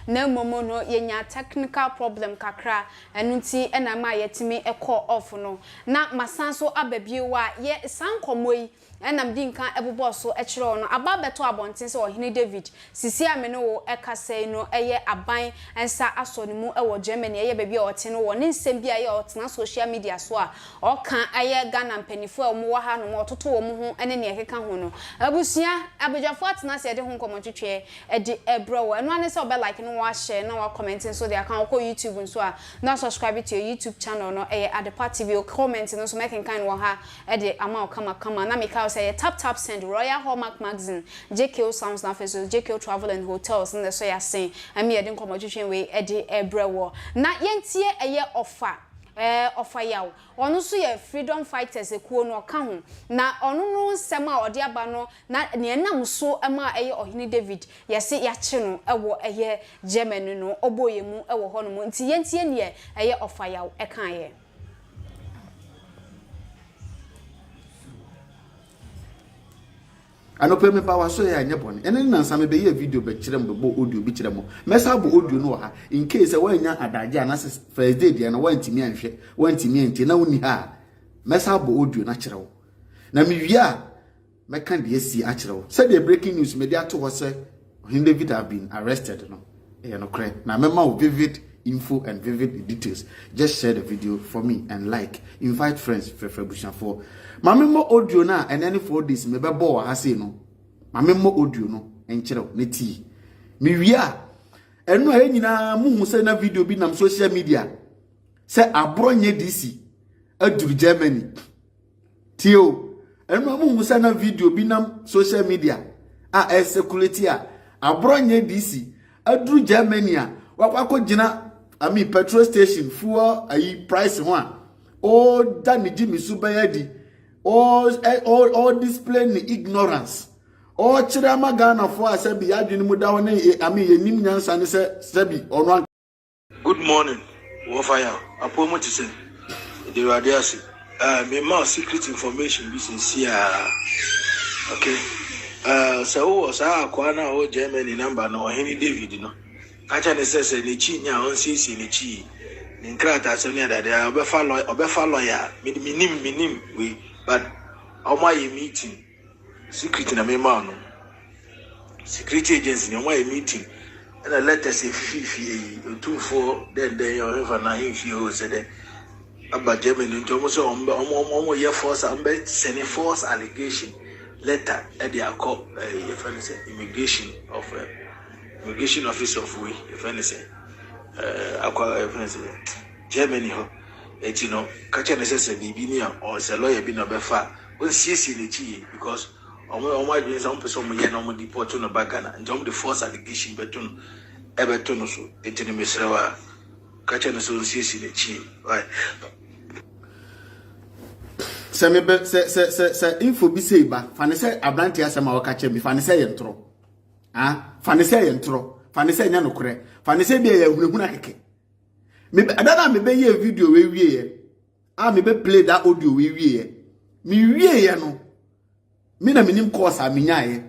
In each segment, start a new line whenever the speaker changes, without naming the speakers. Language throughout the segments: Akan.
Na mmom no yɛnyaa technical problem kakra, ɛno nti na ɛmaa yɛtumi kɔɔ off no. Na masan nso aba bio a, yɛ saa nkɔmmɔ yi na medii nkan bobɔɔ so kyerɛɛ wo no, aba abɛtɔ abɔnten sɛ Ɔhene David, seesei a me ne wo rekasa yi no yɛ aban nsa asɔ ne mu wɔ Germany, ɛyɛ baabi a ɔte no, wɔ ne nsɛm bi a ɛyɛ a ɔtena social media so a ɔka, ɛyɛ Ghana mpaninfoɔ a wɔwɔ ha nom, ɔtoto wɔn ho ne nea ɛkeka ho no. Abusua, abadwafoɔ atena ase de ho nkɔmmɔtwetweɛ de rebrɛ wo. Ɛno ara ne sɛ wobɛ like na woahyɛ na woakɔmɛnte nso de aka ho. Wokɔ YouTube nso a, na woasubscribe to yɛn YouTube channel no, ɛyɛ Adepa TV. Wo comment no nso mɛkenkan no wɔ ha de ama wo kamakama. Na mekae wo sɛ ɛyɛ Tap Tap Send, Royal Hallmark Magazine, JKO Sounds na afei nso JKO Travel and Hotels na ɛsɔ yɛn asen ma yɛde nkɔmmɔtwetwe wei de rebrɛ woɔ. Na yɛntie ɛyɛ Ɔfa, ɛɛ Ɔfa Yaw. Ɔno nso yɛ Freedom Fighters ekuo no, ɔka ho. Na ɔno no nsɛm a ɔde aba no, na nea ɛnam so ma ɛyɛ Ɔhene David, yɛse yɛakye no wɔ ɛyɛ Germany no, ɔbɔɔ yɛn mu wɔ hɔnom. Nti yɛntie neɛ ɛyɛ Ɔfa Yaw kaeɛ.
Anɔpa yi meba w'asɔre a ɛnyɛ bɔne. Ɛne ne nansa mebɛyɛɛ video bɛkyerɛ mo, bɛbɔɔ audio bi kyerɛ mo. Mɛsan abɔ audio no wɔ ha in case sɛ woannya adagye anaasɛ first day deɛ no woantumi anhwɛ, woantumi antie na wonni ha a, mɛsan abɔ audio no akyerɛ wo. Na mewie a, mɛka deɛ asi akyerɛ wo. Sɛdeɛ breaking news mede ato hɔ sɛ Ɔhene David have been arrested no, ɛyɛ nokorɛ. Na mɛma wo vivid info and vivid details. Just share the video for me and like. Invite friends, frɛfrɛ abusuafoɔ. Ma memmɔ audio no a ɛnɛ ne 4 days mebɛbɔ wɔ ha sei no. Ma memmɔ audio no nkyerɛ wo ne tii. Mewie a, ɛno a yɛn nyinaa muhu sɛ na video bi nam social media sɛ aborɔ nyɛ DC aduru Germany. Tie o, ɛno a muhu sɛ na video bi nam social media a ɛsɛkulati a aborɔ nyɛ DC aduru Germany a wakɔ akɔgyina I mean petrol station fuel ayi price ho a ɔda ne gyimi so bɛyɛ adi ɔ display ne ignorance ɔkyerɛ ama Ghanafoɔ a sɛbi yɛadwene mu da hɔ ne I mean yɛnim nyansa ne sɛ sɛbi ɔno.
Good morning wɔfa yaw apɔw mu te sɛn meda awurade ase eh, me ma secret information bi sɛsi a okay eh, sɛ wowɔ saa akoa no a ɔwɔ Germany number no ɔhene David no ka kyerɛ ne sɛ sɛ n'akyi nya a ɔnsiesie n'akyi yi ne nkrataasɛm ne adade a ɔbɛfa lɔya ɔbɛfa lɔya menim menim wei but ɔmo ayɛ meeting Secret na mema wo no. Security agency ni wɔn ayɛ meeting ɛna letters efifi fie yi otumfoɔ dɛndɛn yɛ ɔhefa na ahemfie hɔ sɛ dɛ aba Germany nti wɔn sɛ wɔn bɛ wɔn wɔn wɔn yɛ false wɔn bɛ sɛne false allegation letter ɛde akɔ ɛɛ yɛfɛ no sɛ immigration of ɛ immigration office of wei yɛfɛ no sɛ ɛɛ akɔ yɛfɛ no sɛ Germany hɔ eti no kakyɛ ne sɛ sɛ biribi ni a ɔsɛ lawyer bi na ɔbɛfa. Ɔnsiesie n'akyi yie because ɔmo ɔmo adwene sɛ ɔmo pɛ sɛ ɔmo yɛ na ɔmo deport no ba Ghana nti ɔmo de false allegation bɛto no ɛbɛto no so nti no mesrɛ wo a ka kyerɛ no sɛ ɔnsiesie n'akyi yie why.
Sɛ mebɛ sɛ sɛ sɛ sɛ info bi sei ba fa ne sɛ aberante asɛm a wɔka kyerɛ me fa ne sɛ yɛ ntorɔ ah fa ne sɛ yɛ ntorɔ fa ne sɛ nyɛ nokorɛ fa ne sɛ bi yɛ hunahuna kɛkɛ mebɛ ɛda no a mebɛyɛ video wei wieɛ a mebɛ play that audio wei wieɛ mewieɛ no me na menim course a menyaeɛ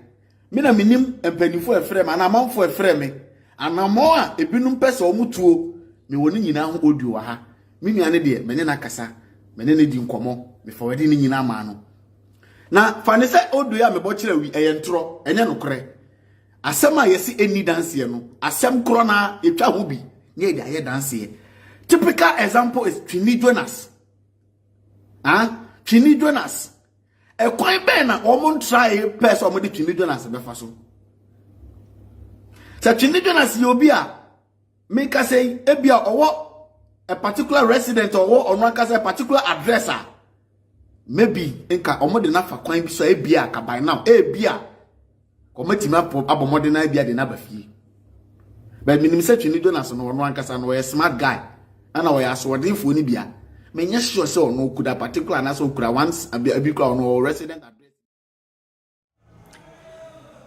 me na menim mpanimfoɔ ɛfrɛ me anaa amanfoɔ ɛfrɛ me anammɔn a ebinom pɛ sɛ wɔn tuo mewɔ ne nyinaa ho audio wɔ ha me nua ne deɛ me ne no akasa me ne no di nkɔmmɔ me forward ne nyinaa maa no na fa ne sɛ audio a mebɔ kyerɛ wi ɛyɛ ntorɔ ɛnyɛ nokorɛ asɛm a yɛsi ɛnni danseɛ no asɛm korɔ na yɛtwa ho bi ne yɛde ayɛ danseɛ typical example is Twene Jonas ah Twene Jonas ɛkwan bɛn na wɔn ntrae pɛ sɛ wɔn de Twene Jonas bɛfa so sɛ Twene Jonas yɛ obi a meka sɛ yi ebi a ɔwɔ a particular resident ɔwɔ ɔno ankasa a particular address a maybe nka wɔn de n'afa kwan bi so a ebi a ka by now ebi a wɔatumi apɔ abɔ mmɔden na ebi ade n'aba fie but menim sɛ Twene Jonas no ɔno ankasa no ɔyɛ smart guy ɛna ɔyɛ asoɔdenfoɔ no bia menyɛ sure sɛ ɔno okura particular anaasɛ okura once abi abi kura ɔno ɔwɔ resident address.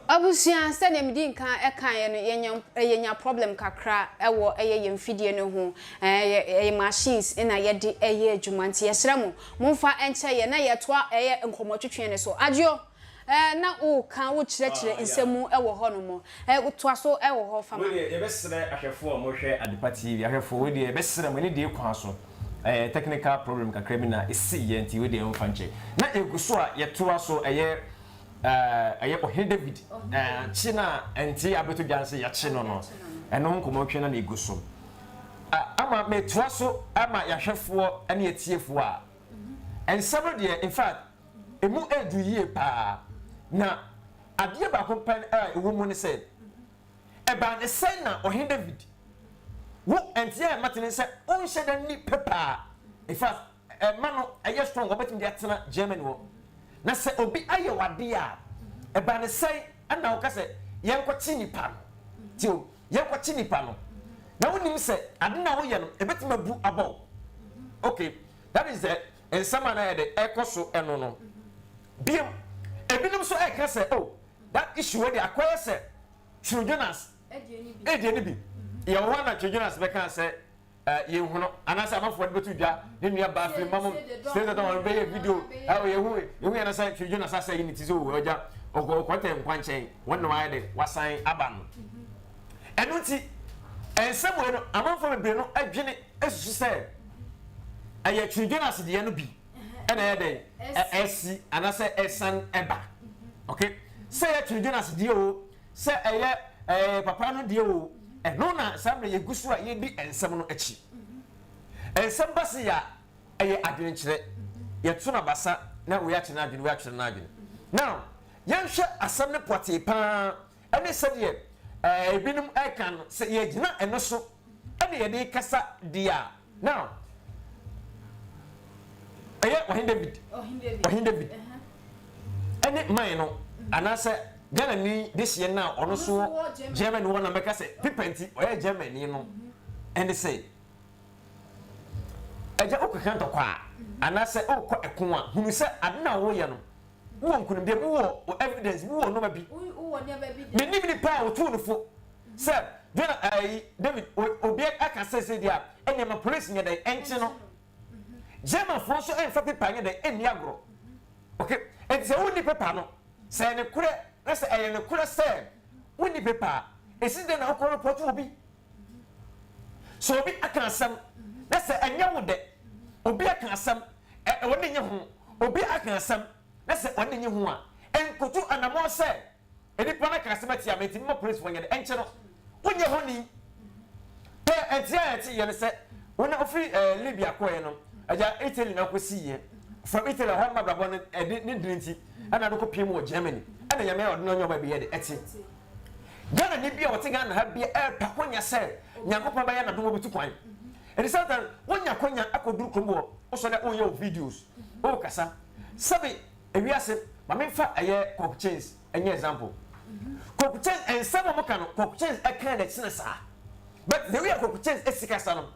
Abusua, sɛdeɛ medii nkan kaeɛ no, yɛnya yɛnya problem kakra wɔ ɛyɛ yɛn mfidie no ho. Ɛɛ ɛyɛ machines na yɛde yɛ adwuma nti yɛsrɛ mo, momfa nkyɛ yɛn na yɛtoa ɛyɛ nkɔmmɔtwetwe no so. Adwo! Na woreka, worekyerɛkyerɛ nsɛm mu wɔ hɔnom. Toa so wɔ hɔ fa ma
Wei
me.
deɛ yɛbɛsrɛ ahwɛfoɔ a wɔhwɛ Adepa TV, ahwɛfoɔ wei deɛ yɛbɛsrɛ mo, ɛne deɛ kwan so, ɛyɛ technical problem kakra bi na ɛsiiɛ nti wei deɛ momfa nkyɛ. Na yɛgu so a yɛtoa so ɛyɛ ɛyɛ Ɔhene David kye no a ɛnte abɛtɔ dwa sɛ yɛakye no no, ɛno ho nkɔmmɔtwe no na ɛgu so. Ama metoa so ama yɛahwɛfoɔ ne atiefoɔ a, nsɛm no deɛ in fact ɛmu ɛɛdu yie paa, na adeɛ baako pɛ a ɛwɔ mu ne sɛ, ɛbaa ne sɛn na Ɔhene David, wo ɛnteɛ a ɛmate ne sɛ wonhyɛ da nni pɛpɛ a, in fact ɛma no ɛyɛ strong wɔbɛtumi de atena Germany hɔ, na sɛ obi ayɛ wo adeɛ a, ɛbaa ne sɛn na woka sɛ yɛnkɔkye nipa no, tie o, yɛnkɔkye nipa no, na wonim sɛ ade no a woyɛ no ɛbɛtumi abu abɔ wo, okay, that is the nsɛm a na ɛyɛ dɛ ɛkɔ so ɛno no. Biom, ebinom nso ɛka sɛ oh, that issue wei deɛ akɔyɛ sɛ Twere Jonas ɛdeɛ no bi. Yɛwɔ hɔ a na Twere Jonas bɛka sɛ eh, yɛnhu no, anaasɛ amanfoɔ de bɛto dwa, ne nua baa firi mma mom, sɛ sɛ dɔn bɛyɛ video, eh, oh, yɛhu, yɛhu yɛn sɛ Twere Jonas asɛ yi ne ti sɛ oh, ɔgya, ɔkɔ, ɔkɔtɛ nkwankyɛn, wɔn na wayɛ dɛ, wasan aba no. Ɛno nti, nsɛm wei no, amanfoɔ bebree no adwene susu sɛ ɛyɛ Twere Jonas deɛ no bi ɛna ɛyɛ dɛn ɛsi anaasɛ ɛsan ɛba. Okay, sɛ ɛyɛ Twere Jonas deɛ o, sɛ ɛyɛ ɛɛ papa no deɛ o, ɛno na saa mmerɛ yɛgu so a yɛdi nsɛm no akyi. Nsɛm ba se yɛ a, ɛyɛ adwenkyerɛ. Yɛto no abasa na wei akyerɛ n'adwene, wei akyerɛ n'adwene. Now, yɛnhwɛ asɛm no pɔtee paa ɛne sɛdeɛ ɛɛ ebinom ɛka no, sɛ yɛgyina ɛno so ɛna yɛde rekasa deɛ a, now ɛyɛ Ɔhene David, Ɔhene David ɛne man no anaasɛ Ghana ni dehyeɛ no a ɔno so Germany wɔ na mɛka sɛ pepa nti ɔyɛ Germany no ɛne sɛ agya wokeka ntɔkwa a anaasɛ wokɔ ɛko a hunu sɛ ade na woyɛ no Wowɔ nkonimdie, wowɔ evidence, wowɔ nneɛma bi. Menim nipa a ɔtuu no fo sɛ Jonah ɛyi David obi aka sɛ sɛ deɛ a ɛnneɛma police nyɛ dɛn ɛnkye no. Germanfoɔ nso ɛnfa paper nyɛ dɛn ɛnni agorɔ. Okay, nti sɛ wonni paper no sɛ ɛyɛ nokorɛ na sɛ ɛyɛ nokorɛ sɛ wonni paper a ɛsi dɛn na wokɔ report obi? Sɛ obi aka asɛm na sɛ ɛnyɛ wo dɛ, obi aka asɛm ɛ w'ani nnye ho, obi aka asɛm na sɛ w'ani nnye ho a, nkotu anammɔn sɛ nnipa no aka asɛm atia me nti mma polisfoɔ nyɛ dɛ ɛnkyɛ no. Wonyɛ honi. Pɛ ɛnteɛ a ɛteeɛ ne sɛ wo na wofiri ɛɛ Libya kɔeɛ no, agya Italy na wokɔsiiɛ. From Italy ɛhɔ nom abrabɔ no ɛde ne dene nti ɛna wode kɔpiem wɔ Germany. Ɛna Nyame a ɔde no nyɛ ɔba bi yɛ de ɛte. Ghana ni bi a ɔte Ghana ha bi ɛrepɛ akwanya sɛ Nyankopɔn bɛyɛ n'adom obetu kwan. Ɛnti sometimes wonya akwanya akɔduru kurom hɔ, wosɔre a woyɛ wo videos, wokasa. Sɛbe ewiase, ma memfa ɛyɛ Kwaku Chains ɛnyɛ example. Kwaku Chains, nsɛm a wɔka no, Kwaku Chains ɛka na ɛkyene saa. But the way a Kwaku Chains ɛsi kasa no,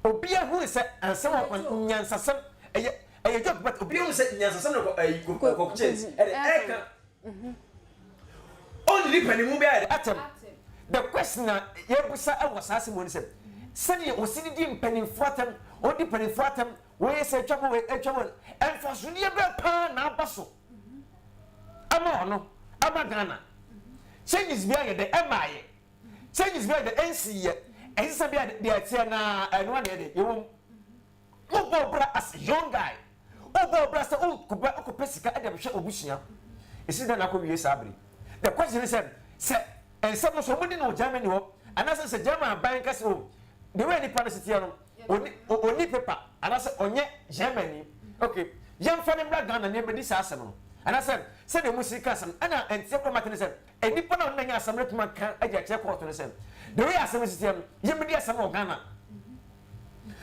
obiara hui sɛ nsɛm a wɔka no, nyansasɛm, ɛyɛ ɛyɛ joke but obiara hui sɛ nyansasɛm na Kwaku Chains ɛde ɛka. Ɔnnidi panimu biara atɛm. The question a yɛbisa wɔ saa asɛm wei ne sɛ, sɛdeɛ ɔsi didi mpanimfoɔ atɛm, ɔdi mpanimfoɔ atɛm, wei sɛ atwa mu, wei atwa mu, mfasodeɛ bɛn paa na aba so ama ɔno, ama Ghana? Changes bi ayɛ dɛ ɛmmaayɛ, changes bi ayɛ dɛ ɛnsiiɛ, ɛnsesa bi ayɛ dɛ deɛ ɛteɛ naa ɛno ara na ɛyɛ dɛ yɛwɔ mu. Wobɔ bra as young guy. Wobɔ bra sɛ wokɔpɛ wokɔpɛ sika de abɛhwɛ w'abusua. Esi dɛn na akɔwie saa bere yi? The question ne sɛ, sɛ nsɛm no so wɔdi no wɔ Germany hɔ anaasɛ sɛ German aban ka sɛ oh the way nipa no si teɛ no onni onni paper anaasɛ ɔnyɛ Germany okay yɛmfa no mmra Ghana na yɛmmɛdi saa asɛm no anaasɛ sɛdeɛ wɔsi ka asɛm no ɛna ɛnteɛ koraa mate ne sɛ nnipa no a wɔne no anya asɛm no atumi aka de akyerɛ kɔɔto no sɛ the way asɛm no si teɛ no yɛmmɛdi asɛm no wɔ Ghana.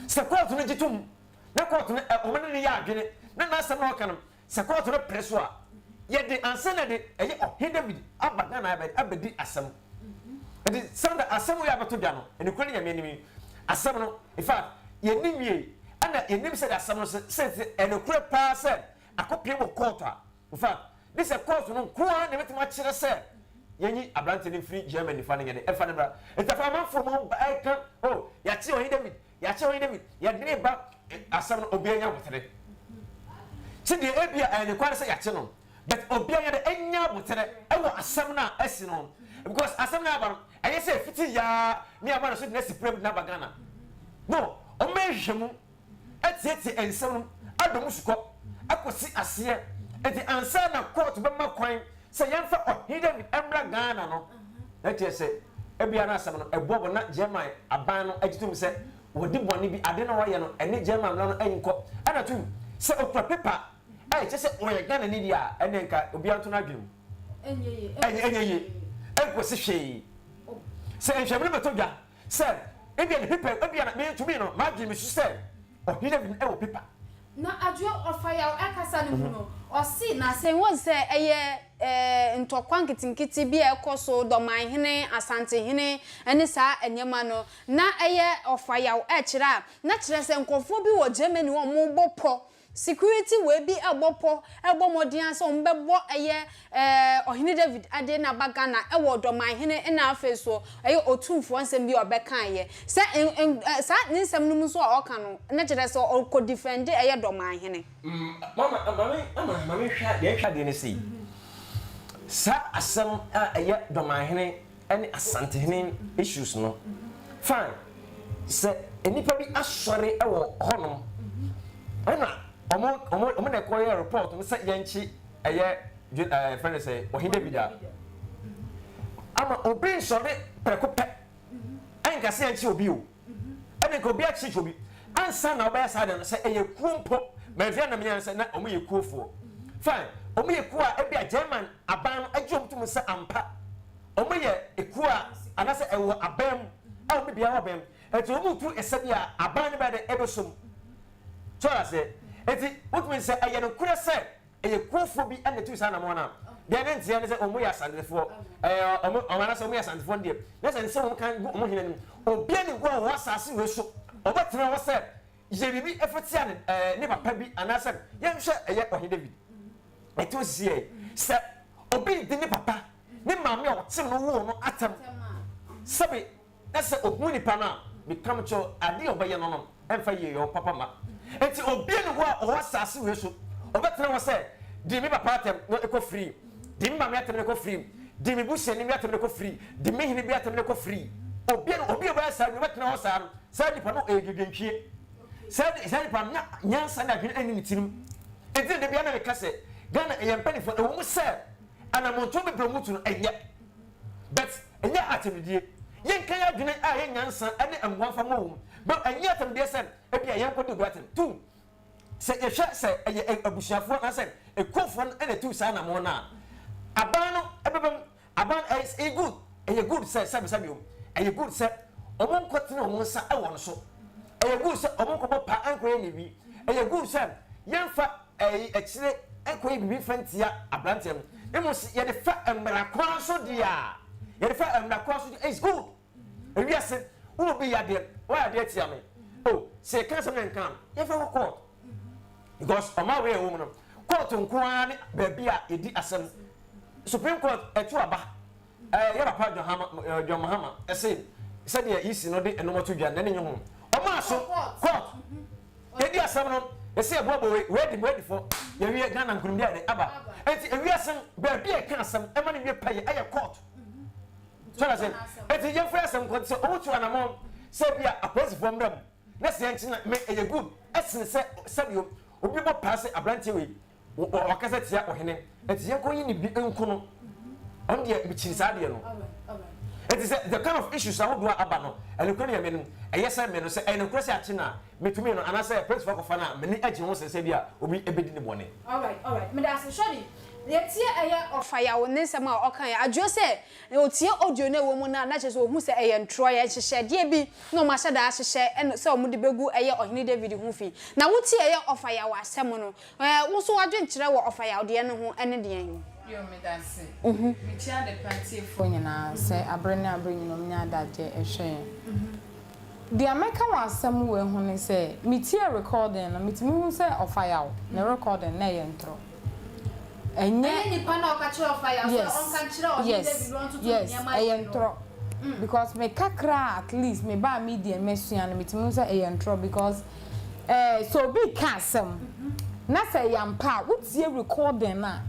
Sɛ kóòtù no gye tom na kóòtù no ɛ, wɔn ne no yɛ adwene na n'asɛm na ɔka no, sɛ kóòtù no pere so a, yɛde ansa na de ɛyɛ Ɔhene David aba Ghana abɛ, abɛdi asɛm. Nti Sandra, asɛm wei a abɛto dwa no, nokorɛ ne Nyame anim yi, asɛm no, in fact, yɛnnim yie, ɛna yɛnnim sɛdeɛ asɛm no sɛ, sɛ ɛnokorɛ paa sɛ akɔpie wɔ kóòtù a, In fact, gye sɛ kɔɔto no nko ara na ebetumi akyerɛ sɛ yɛnyi aberante no mfiri Germany fa no nyɛ dɛ, ɛmfa no mmra. Enti afei amanfoɔ mu ba ɛreka, oh, yɛakye Ɔhene David, yɛakye Ɔhene David, yɛde no reba. Asɛm no, obiara nya abotere. Kye deɛ ebia ɛyɛ nokware sɛ yɛakye no, But obiara nyɛ dɛ ɛnya aboterɛ ɛwɔ asɛm no a asi no ho because asɛm no a aba no ɛnyɛ sɛ ɛfiti yaa ne aba no so de no asi prɛm de no aba Ghana no wɔn bɛyɛ nhwehwɛmu atietie nsɛm no adɔ mu sukɔ akɔsi aseɛ nti ansa na court bɛma kwan sɛ yɛmfa Ɔhene David mmra Ghana no na kyerɛ sɛ ebia na asɛm no ɛboaboa na German aban no agye tom sɛ wɔde bɔne bi ade na wɔayɛ no ɛne German mmara no nkɔ ɛna tom sɛ okura paper a ɛkyerɛ sɛ ɔyɛ Ghanani deɛ a, ɛnneɛ nka obiara nto n'adwene mu. Ɛnyɛ yie. Ɛnkɔsi hwee. Sɛ nhwɛmu no bɛtɔ dwa sɛ ebia ne pepa, ebia na mentumi no, m'adwene mesusu sɛ Ɔhene David no wɔ pepa.
Na Adwoa Ɔfayaw ɛkasa no mu no, ɔse na. Sɛ wohu sɛ ɛyɛ ntɔkwa nketenkete bi a ɛkɔ so, Dɔmanhene, Asantehene ne saa nneɛma no, na ɛyɛ Ɔfayaw ɛkyerɛ a, na kyerɛ sɛ nkurɔfoɔ bi wɔ Germany hɔ a wɔrebɔ pɔ Security wei bi ɛbɔ pɔ ɛbɔ mmɔden ara sɛ wɔn bɛbɔ ɛyɛ ɛɛ Ɔhene David adeɛ na aba Ghana ɛwɔ Ɔdɔmanhene ɛna afei nso ɛyɛ Otumfoɔ nsɛm bi a ɔbɛkaeɛ sɛ n n saa ne nsɛm no mu nso a ɔka no na kyerɛ sɛ ɔkɔ defend ɛyɛ Dɔmanhene.
Mama mame ama mame hwɛ deɛ nhwɛ adeɛ no sei saa asɛm a ɛyɛ Dɔmanhene ne Asantehene issues no fine sɛ nnipa bi asɔre wɔ hɔnom ɛna ɔmo ɔmo ɔmo na ɛkɔyɛ report no sɛ yɛnkye ɛyɛ ɛɛ fɛn no sɛ Ɔhene David a ama obi nsɔre prɛko pɛ ɛnka sɛ yɛnkye obi o ɛna nka obi akyekye obi ansa na ɔbɛyɛ saa de no sɛ ɛyɛ kuo mpo mɛnfia na menya sɛ na ɔmo yɛ kuofoɔ fine ɔmo yɛ kuo a ebi a German aban no agye ɔmo tom sɛ ampa ɔmo yɛ ekuo a anaasɛ ɛwɔ aban mu a ɔmo biara wɔ aban mu eti ɔmo tu ɛsɛ bi a aban no bɛyɛ dɛ ɛbɛsom so ase eti wotumi sɛ ɛyɛ no korɛ sɛ Ɛyɛ kuofoɔ bi na ɛtuu saa anamɔn no a, deɛ ne nteɛ ne sɛ wɔn yɛ Asantefoɔ, ɛɛ wɔn, wɔn anaasɛ wɔn yɛ Asantefoɔ no deɛ, na sɛ nsɛm wɔn kan gu wɔn hene anim, obiara nni hɔ a ɔwɔ asaase wei so, ɔbɛtena hɔ sɛ yɛ biribi ɛfa tia ne, ɛɛ ne papa bi anaasɛ yɛnhwɛ ɛyɛ Ɔhene David. Ɛte hɔ sisi yɛ sɛ obi redi ne papa, ne maame a ɔte no woo no atɛm, sɛbe Na sɛ ohu nipa no a, meka mo kyerɛ wo, adeɛ a ɔbɛyɛ no no, ɛmfa yieyɔ papa mma. Enti obiara nni hɔ a ɔwɔ asase wei so, ɔbɛtena hɔ sɛ, Di me papa atɛm na kɔ free, di me maame atɛm na kɔ free, di me busuani bi atɛm na kɔ free, di me hene bi atɛm na kɔ free. Obiara, obi a ɔbɛyɛ saa, nea ɔbɛtena hɔ saa no, saa nipa no ɔyɛ dwedwentwie. Saa, saa nipa no, na nyansa ne adwene nni ne tirim. Enti na da biara na meka sɛ, Ghana, yɛn mpanimfoɔ, ɛwɔ mu sɛ anammɔntuo bebree a wɔtu no, ɛnyɛ. But ɛnyɛ atɛmdidie. Yɛnka yɛn adwene a ɛyɛ nyansa ne mmoa mfa mmɔ wom. But ɛnyɛ atɛmdidie sɛ ebia yɛnkɔdi obi atɛm. Tu. Sɛ yɛhwɛ sɛ ɛyɛ abusuafoɔ anaasɛ ekuofoɔ no na ɛtuu saa anammɔn no a, aban no bɛba mu. Aban no, ɛyɛ good, ɛyɛ good sɛ sɛbesɛbe o, ɛyɛ good sɛ wɔnkɔtene wɔn nsa wɔ no so. Ɛyɛ good sɛ wɔnkɔbɔ paa nkɔyɛ ne wi. Ɛyɛ good sɛ yɛmfa ɛyi akyire nkɔyɛ biribi mfa ntia aberanteɛ no. Mmom sɛ yɛde fa mmara kwan so deɛ a, yɛde fa mmara kwan so deɛ, it's good. Ewiase, wo na obi yɛ adeɛ, wayɛ adeɛ atia me. Oh, sɛ yɛka asɛm na nka a, yɛmfa nkɔ court. Because ɔman wei a ɛwɔ mu no, court nko ara ne baabi a yɛdi asɛm. Supreme Court ɛto aba. Ɛɛ yɛ papa John Hama, eh, John Mahama ɛse sɛdeɛ EC no de ɛnoma to dwa no, n'ani nye ho. Ɔmaa so court. Yɛdi asɛm no, yɛsɛ yɛboaboa wei, wei adi, wei adi fɔ. Yɛwie Ghana nkunimdi ayɛ dɛ aba. Enti ewiase no, baabi a yɛka asɛm ɛma no wie pɛyɛ ɛyɛ court. So ate aseɛ? Enti yɛmfa yɛn asɛm nkɔ. Nti sɛ wɔtu anamɔn sɛ ebia apolisifoɔ mmra mu na sɛ yɛnkye no a, me ɛyɛ good ɛsene sɛ sɛdeɛ obi bɔ paa sɛ aberanteɛ wei Ɔkasa tia ɔhene, nti yɛnkɔ yi ne bi nko no. Ɔno deɛ mekyiri saa adeɛ no. Nti sɛ the kind of issues ahodoɔ a aba no, ɛnokorɛ no yɛ me no, ɛyɛ sɛ me no, sɛ ɛyɛ nokorɛ sɛ akye no a, metumi no, anaasɛ apolisifoɔ akɔfa no a, m'ani agye ho sen sɛ bi a obi bɛdi ne bɔne.
Alright, alright, medase. Shorty, yɛtie ɛyɛ Ɔfayaw ne nsɛm a ɔkaeɛ. Adwoɔ sɛ Otie audio no a ɛwɔ mu no a, na kyerɛ sɛ ohu sɛ ɛyɛ ntorɔ, ɛyɛ nhyehyɛdeɛ bi na wɔahyɛ da ahyehyɛ ɛno sɛ wɔde bɛgu ɛyɛ Ɔhene David ho fi. Na wotie ɛyɛ Ɔfayaw asɛm no, ɛɛ, wo nso w'adwenkyerɛ wɔ Ɔfayaw deɛ no ho ne deɛn?
Yo, medase. Mekyia Adepa atiefoɔ nyinaa sɛ aberɛ ne aberɛ nyinaa wɔn nya adagyeɛ ɛhwɛ yɛn. Deɛ mɛka wɔ asɛm wei ho ne sɛ, metiee recording no, metumi hu sɛ Ɔfayaw ne recording no na ɛyɛ ntorɔ. Ɛnyɛ.
Ɛnyɛ nipa no a ɔka kyerɛɛ Ɔfayaw sɛ ɔnka nkyerɛ Ɔhene
Yes,
David na ɔntoto ne
yes,
nneɛma
ɛyɛ
yie no.
ntorɔ. Because me kakra a at least me baa media no masua no, metumi hu sɛ ɛyɛ ntorɔ because eh, sɛ obi reka asɛm na sɛ ɛyɛ ampa a, wotie recording no a,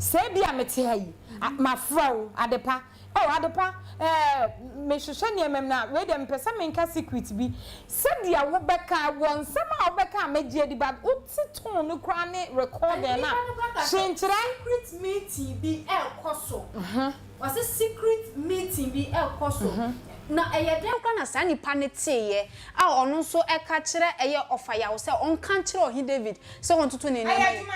Sɛ ebia mete ha yi, mafrɛ wo, Adepa, oh Adepa, eh, mehwehwɛ nneɛma mu na wei deɛ mepɛ sɛ menka secret bi. Sɛdeɛ wobɛka, wɔ nsɛm a wobɛka a mɛgye adi but wote tone no koraa ne recording no
Nnipa
a,
no koraa ka sɛ
hwee nkyerɛ.
secret meeting bi rekɔ so. Wɔse secret meeting bi rekɔ so. Na ɛyɛ dɛn koraa na saa nipa no teeɛ a ɔno nso ka kyerɛ ɛyɛ Ɔfayaw sɛ ɔnka nkyerɛ Ɔhene David sɛ ɔntoto ne
Ɛyɛ
nneɛma yie?
adwuma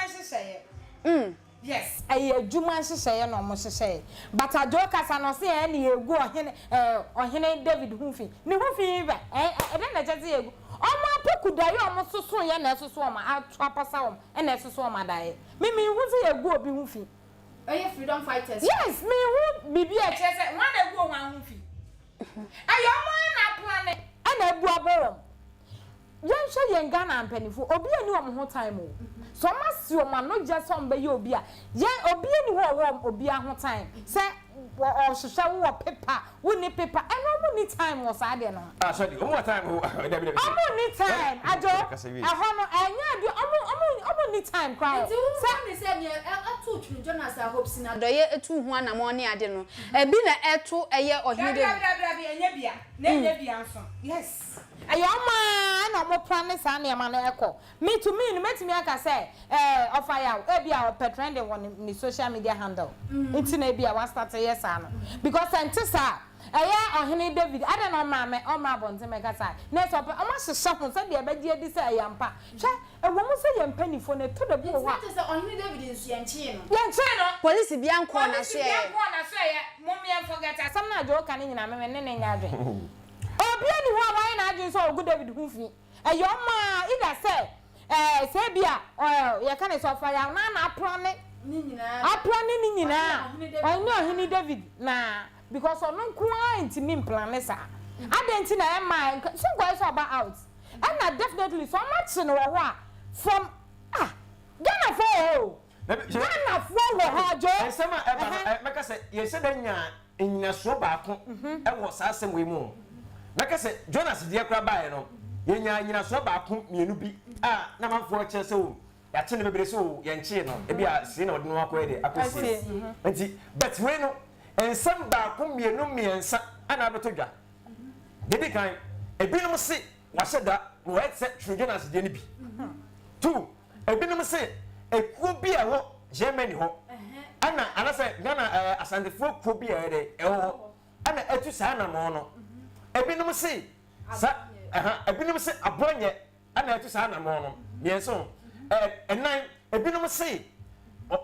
nhyehyɛeɛ. Yes ɛyɛ adwuma nhyehyɛeɛ na ɔmo hyehyɛeɛ but Adwo kasa no ɔse ɛɛ ne yɛgu ɔhene ɛɛ ɔhene David ho fi ne ho fi bɛ ɛɛ ɛdɛn na ɛkyɛ sɛ yɛgu ɔmo apoku daeɛ a ɔmo sosoeɛ na ɛsoso ɔmo ato apasa ɔmo ɛna ɛsoso ɔmo adaeɛ me menhu sɛ yɛgu obi ho fi.
Ɛyɛ freedom fighters.
Yes menhu biribi a ɛkyerɛ sɛ hwan na agu hwan ho fi ɛyɛ ɔmo ara na aplane ɛna abu abɔ wɔn. Yɛnhwɛ yɛn Ghana mpaninfoɔ, obiara nni wɔn ho time o. Sɛ wɔn asi wɔn ano gya sɛ wɔn bɛyɛ obi a, yɛn obiara nni hɔ a ɔwɔ obiara ho time sɛ ɔhwehwɛ wo wɔ paper, wo nni paper, ɛno wɔn nni time wɔ saa adeɛ no ho.
Ah sorry, wɔn wɔ time o, dabi dabi.
Wɔn nni time, Adwo, ɛhɔ no ɛnyɛ adeɛ, wɔn wɔn wɔn nni time koraa o.
Nti wo hu ne sɛ neɛ ɛto Twene Jonas a Hope Sina Adɔeɛ tu ho anamɔn ne ade no, ɛbi na ɛto ɛyɛ Ɔhene
Dabi
David.
dabi dabi dabi, ɛnyɛ bia, na ɛnyɛ bia nso, yes. Ɛyɛ wɔn ara na wɔplane saa nneɛma no kɔ. Me to me no, mɛtumi aka sɛ eh, ɔfa yaw, ebia ɔpɛ trending wɔ ne ne social media handle nti na ebia wastarte yɛ saa no. Because sɛ ɛnte saa a, ɛyɛ Ɔhene David, adɛn na ɔmmra mɛ ɔmmra abɔnten mmɛka saa? Na ɛsɛ ɔpɛ, wɔahyehyɛ ho sɛdeɛ ɛbɛgye adi sɛ ɛyɛ ampa. Hwɛ, ɛwɔ mu sɛ yɛn mpanimfoɔ no, ɛtɔ da bi wɔ
Nti
hɔ
na
a.
kyerɛ sɛ Ɔhene David nso yɛnkyee no.
Yɛnkyee no.
Polisi biara nkɔɔ
Polisi biara
n'asoɛeɛ.
nkɔɔ n'asoɛeɛ. Mom yɛn forget asɛm no a Joe ka no nyinaa, me me ne no nyɛ adwene. Obiara nni hɔ a wayɛ n'adwene sɛ ɔregu David ho fi. Ɛyɛ ɔma a, either sɛ ɛɛ sɛ ebia ɛɛ yɛka no sɛ ɔfa yaw na na aplane aplane ne nyinaa ɔne ɔhene David na because ɔno nko ara ntumi mplane saa. Adɛn nti na ɛmma nka so nkɔyɛ sɛ ɔba out ɛna definitely sɛ ɔmakye no wɔ hɔ a from ah Ghanafoɔ wɔ hɔ o. Ghanafoɔ wɔ hɔ Joe.
Nsɛm a ɛba no, mɛka sɛ yɛnhyɛ da nyaa nnyinasoɔ baako wɔ saa asɛm wei mu. Mɛka sɛ Jonas deɛ koraa baeɛ no, yɛnyaa nnyinasoɔ baako mmienu bi a na amanfoɔ kyerɛ sɛ o, yɛakye no bebree sɛ o, yɛnkyee no, ebi a sie na wɔde no akɔyɛ deɛ akɔsie. Nti, but wei no, nsɛm baako mmienu mmiɛnsa na abɛtɔ dwa. Deɛ ɛdi kan, ebinom se wɔahyɛ da na wɔayɛ te sɛ Twene Jonas deɛ no bi. Two, Ebinom se ekuo bi a ɛwɔ Germany hɔ ɛna anasɛ Ghana ɛɛ Asantefoɔ kuo bi a ɛyɛ dɛ ɛwɔ hɔ ɛna atu saa anamɔn no. Ebinom se sa ɛha ebinom se Aborɔnyɛ ɛna atu saa anamɔn no. Mmiɛnsa o ɛɛ ɛnan ebinom se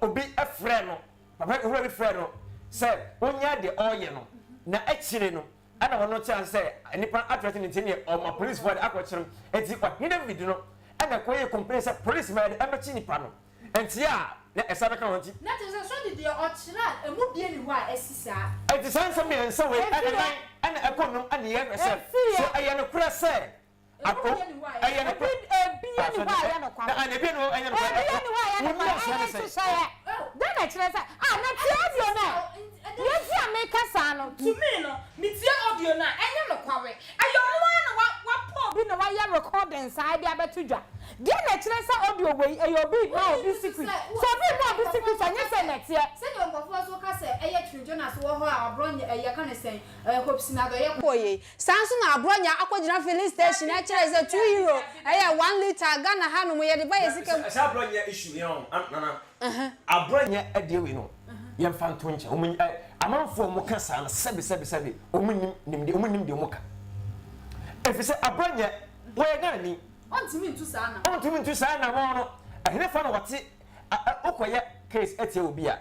obi frɛɛ no papa owura bi frɛɛ no sɛ ɔnyae deɛ ɔreyɛ no na akyire no Ɛna ɔno kyerɛ ase sɛ nnipa atrɛte no nti neɛ ɔma policefoɔ de akɔkyere no. Nti ɔhene David no ɛna ɛkɔyɛɛ complain sɛ police ma yɛde ɛmɛkye nipa no. Nti a na ɛsan bɛka ho nti.
Na kyerɛ sɛ sɔde deɛ ɔkyerɛ a ɛmu bie nni hɔ a asi saa.
Nti saa nsɛm mmiɛnsa wei ɛna nan ɛna ɛkɔ num ɛna yɛhwɛ sɛ so ɛyɛ nokorɛ sɛ Ako, ɛyɛ nokorɛ.
Ebi nni hɔ a ɛyɛ nokware.
Na ebi nni hɔ a ɛyɛ nokware.
Ebi nni hɔ a ɛyɛ nokware. Ɛyɛ nhyehyɛeɛ. Dɛn na ɛkyerɛ sɛ, ah, na tie audio no ɛ. Nea nti a meka saa no, to me no, metie audio no a, ɛnyɛ nokware. Ɛyɛ ɔno ara na wa, wapɔ obi na wayɛ recording saa de abɛto dwa. Deɛn na ɛkyerɛ sɛ audio wei, ɛyɛ obi rema obi secret? Sɛ obi rema obi secret a, ɛnyɛ sɛ na ɛteɛ.
Sɛdeɛ nkurɔfoɔ nso ka sɛ ɛyɛ Twene Jonas wɔ hɔ a aborɔ nyɛ, yɛka no sɛn, Hope Sinadɔ yɛ kɔɔ yei. Saa nso na Aborɔnya akɔgyina filling station ɛkyerɛ sɛ €2 ɛyɛ 1 litre Ghana ha nom yɛde ba yɛ sika mu.
Saa aborɔnya issue yi ɔn Nana aborɔnya ɛdeɛ wei no yɛn fa nto nkyɛn wɔn ɛ amanfoɔ wɔn ka saa no sɛbi sɛbi sɛbi wɔn nim nimdeɛ wɔn nim deɛ wɔn ka efisɛ aborɔnya wɔyɛ Ghana ni.
Ɔntumi ntu saa anamɔn.
Ɔntumi ntu saa anamɔn no ɛhenefa na wɔte wokɔyɛ case atia obi a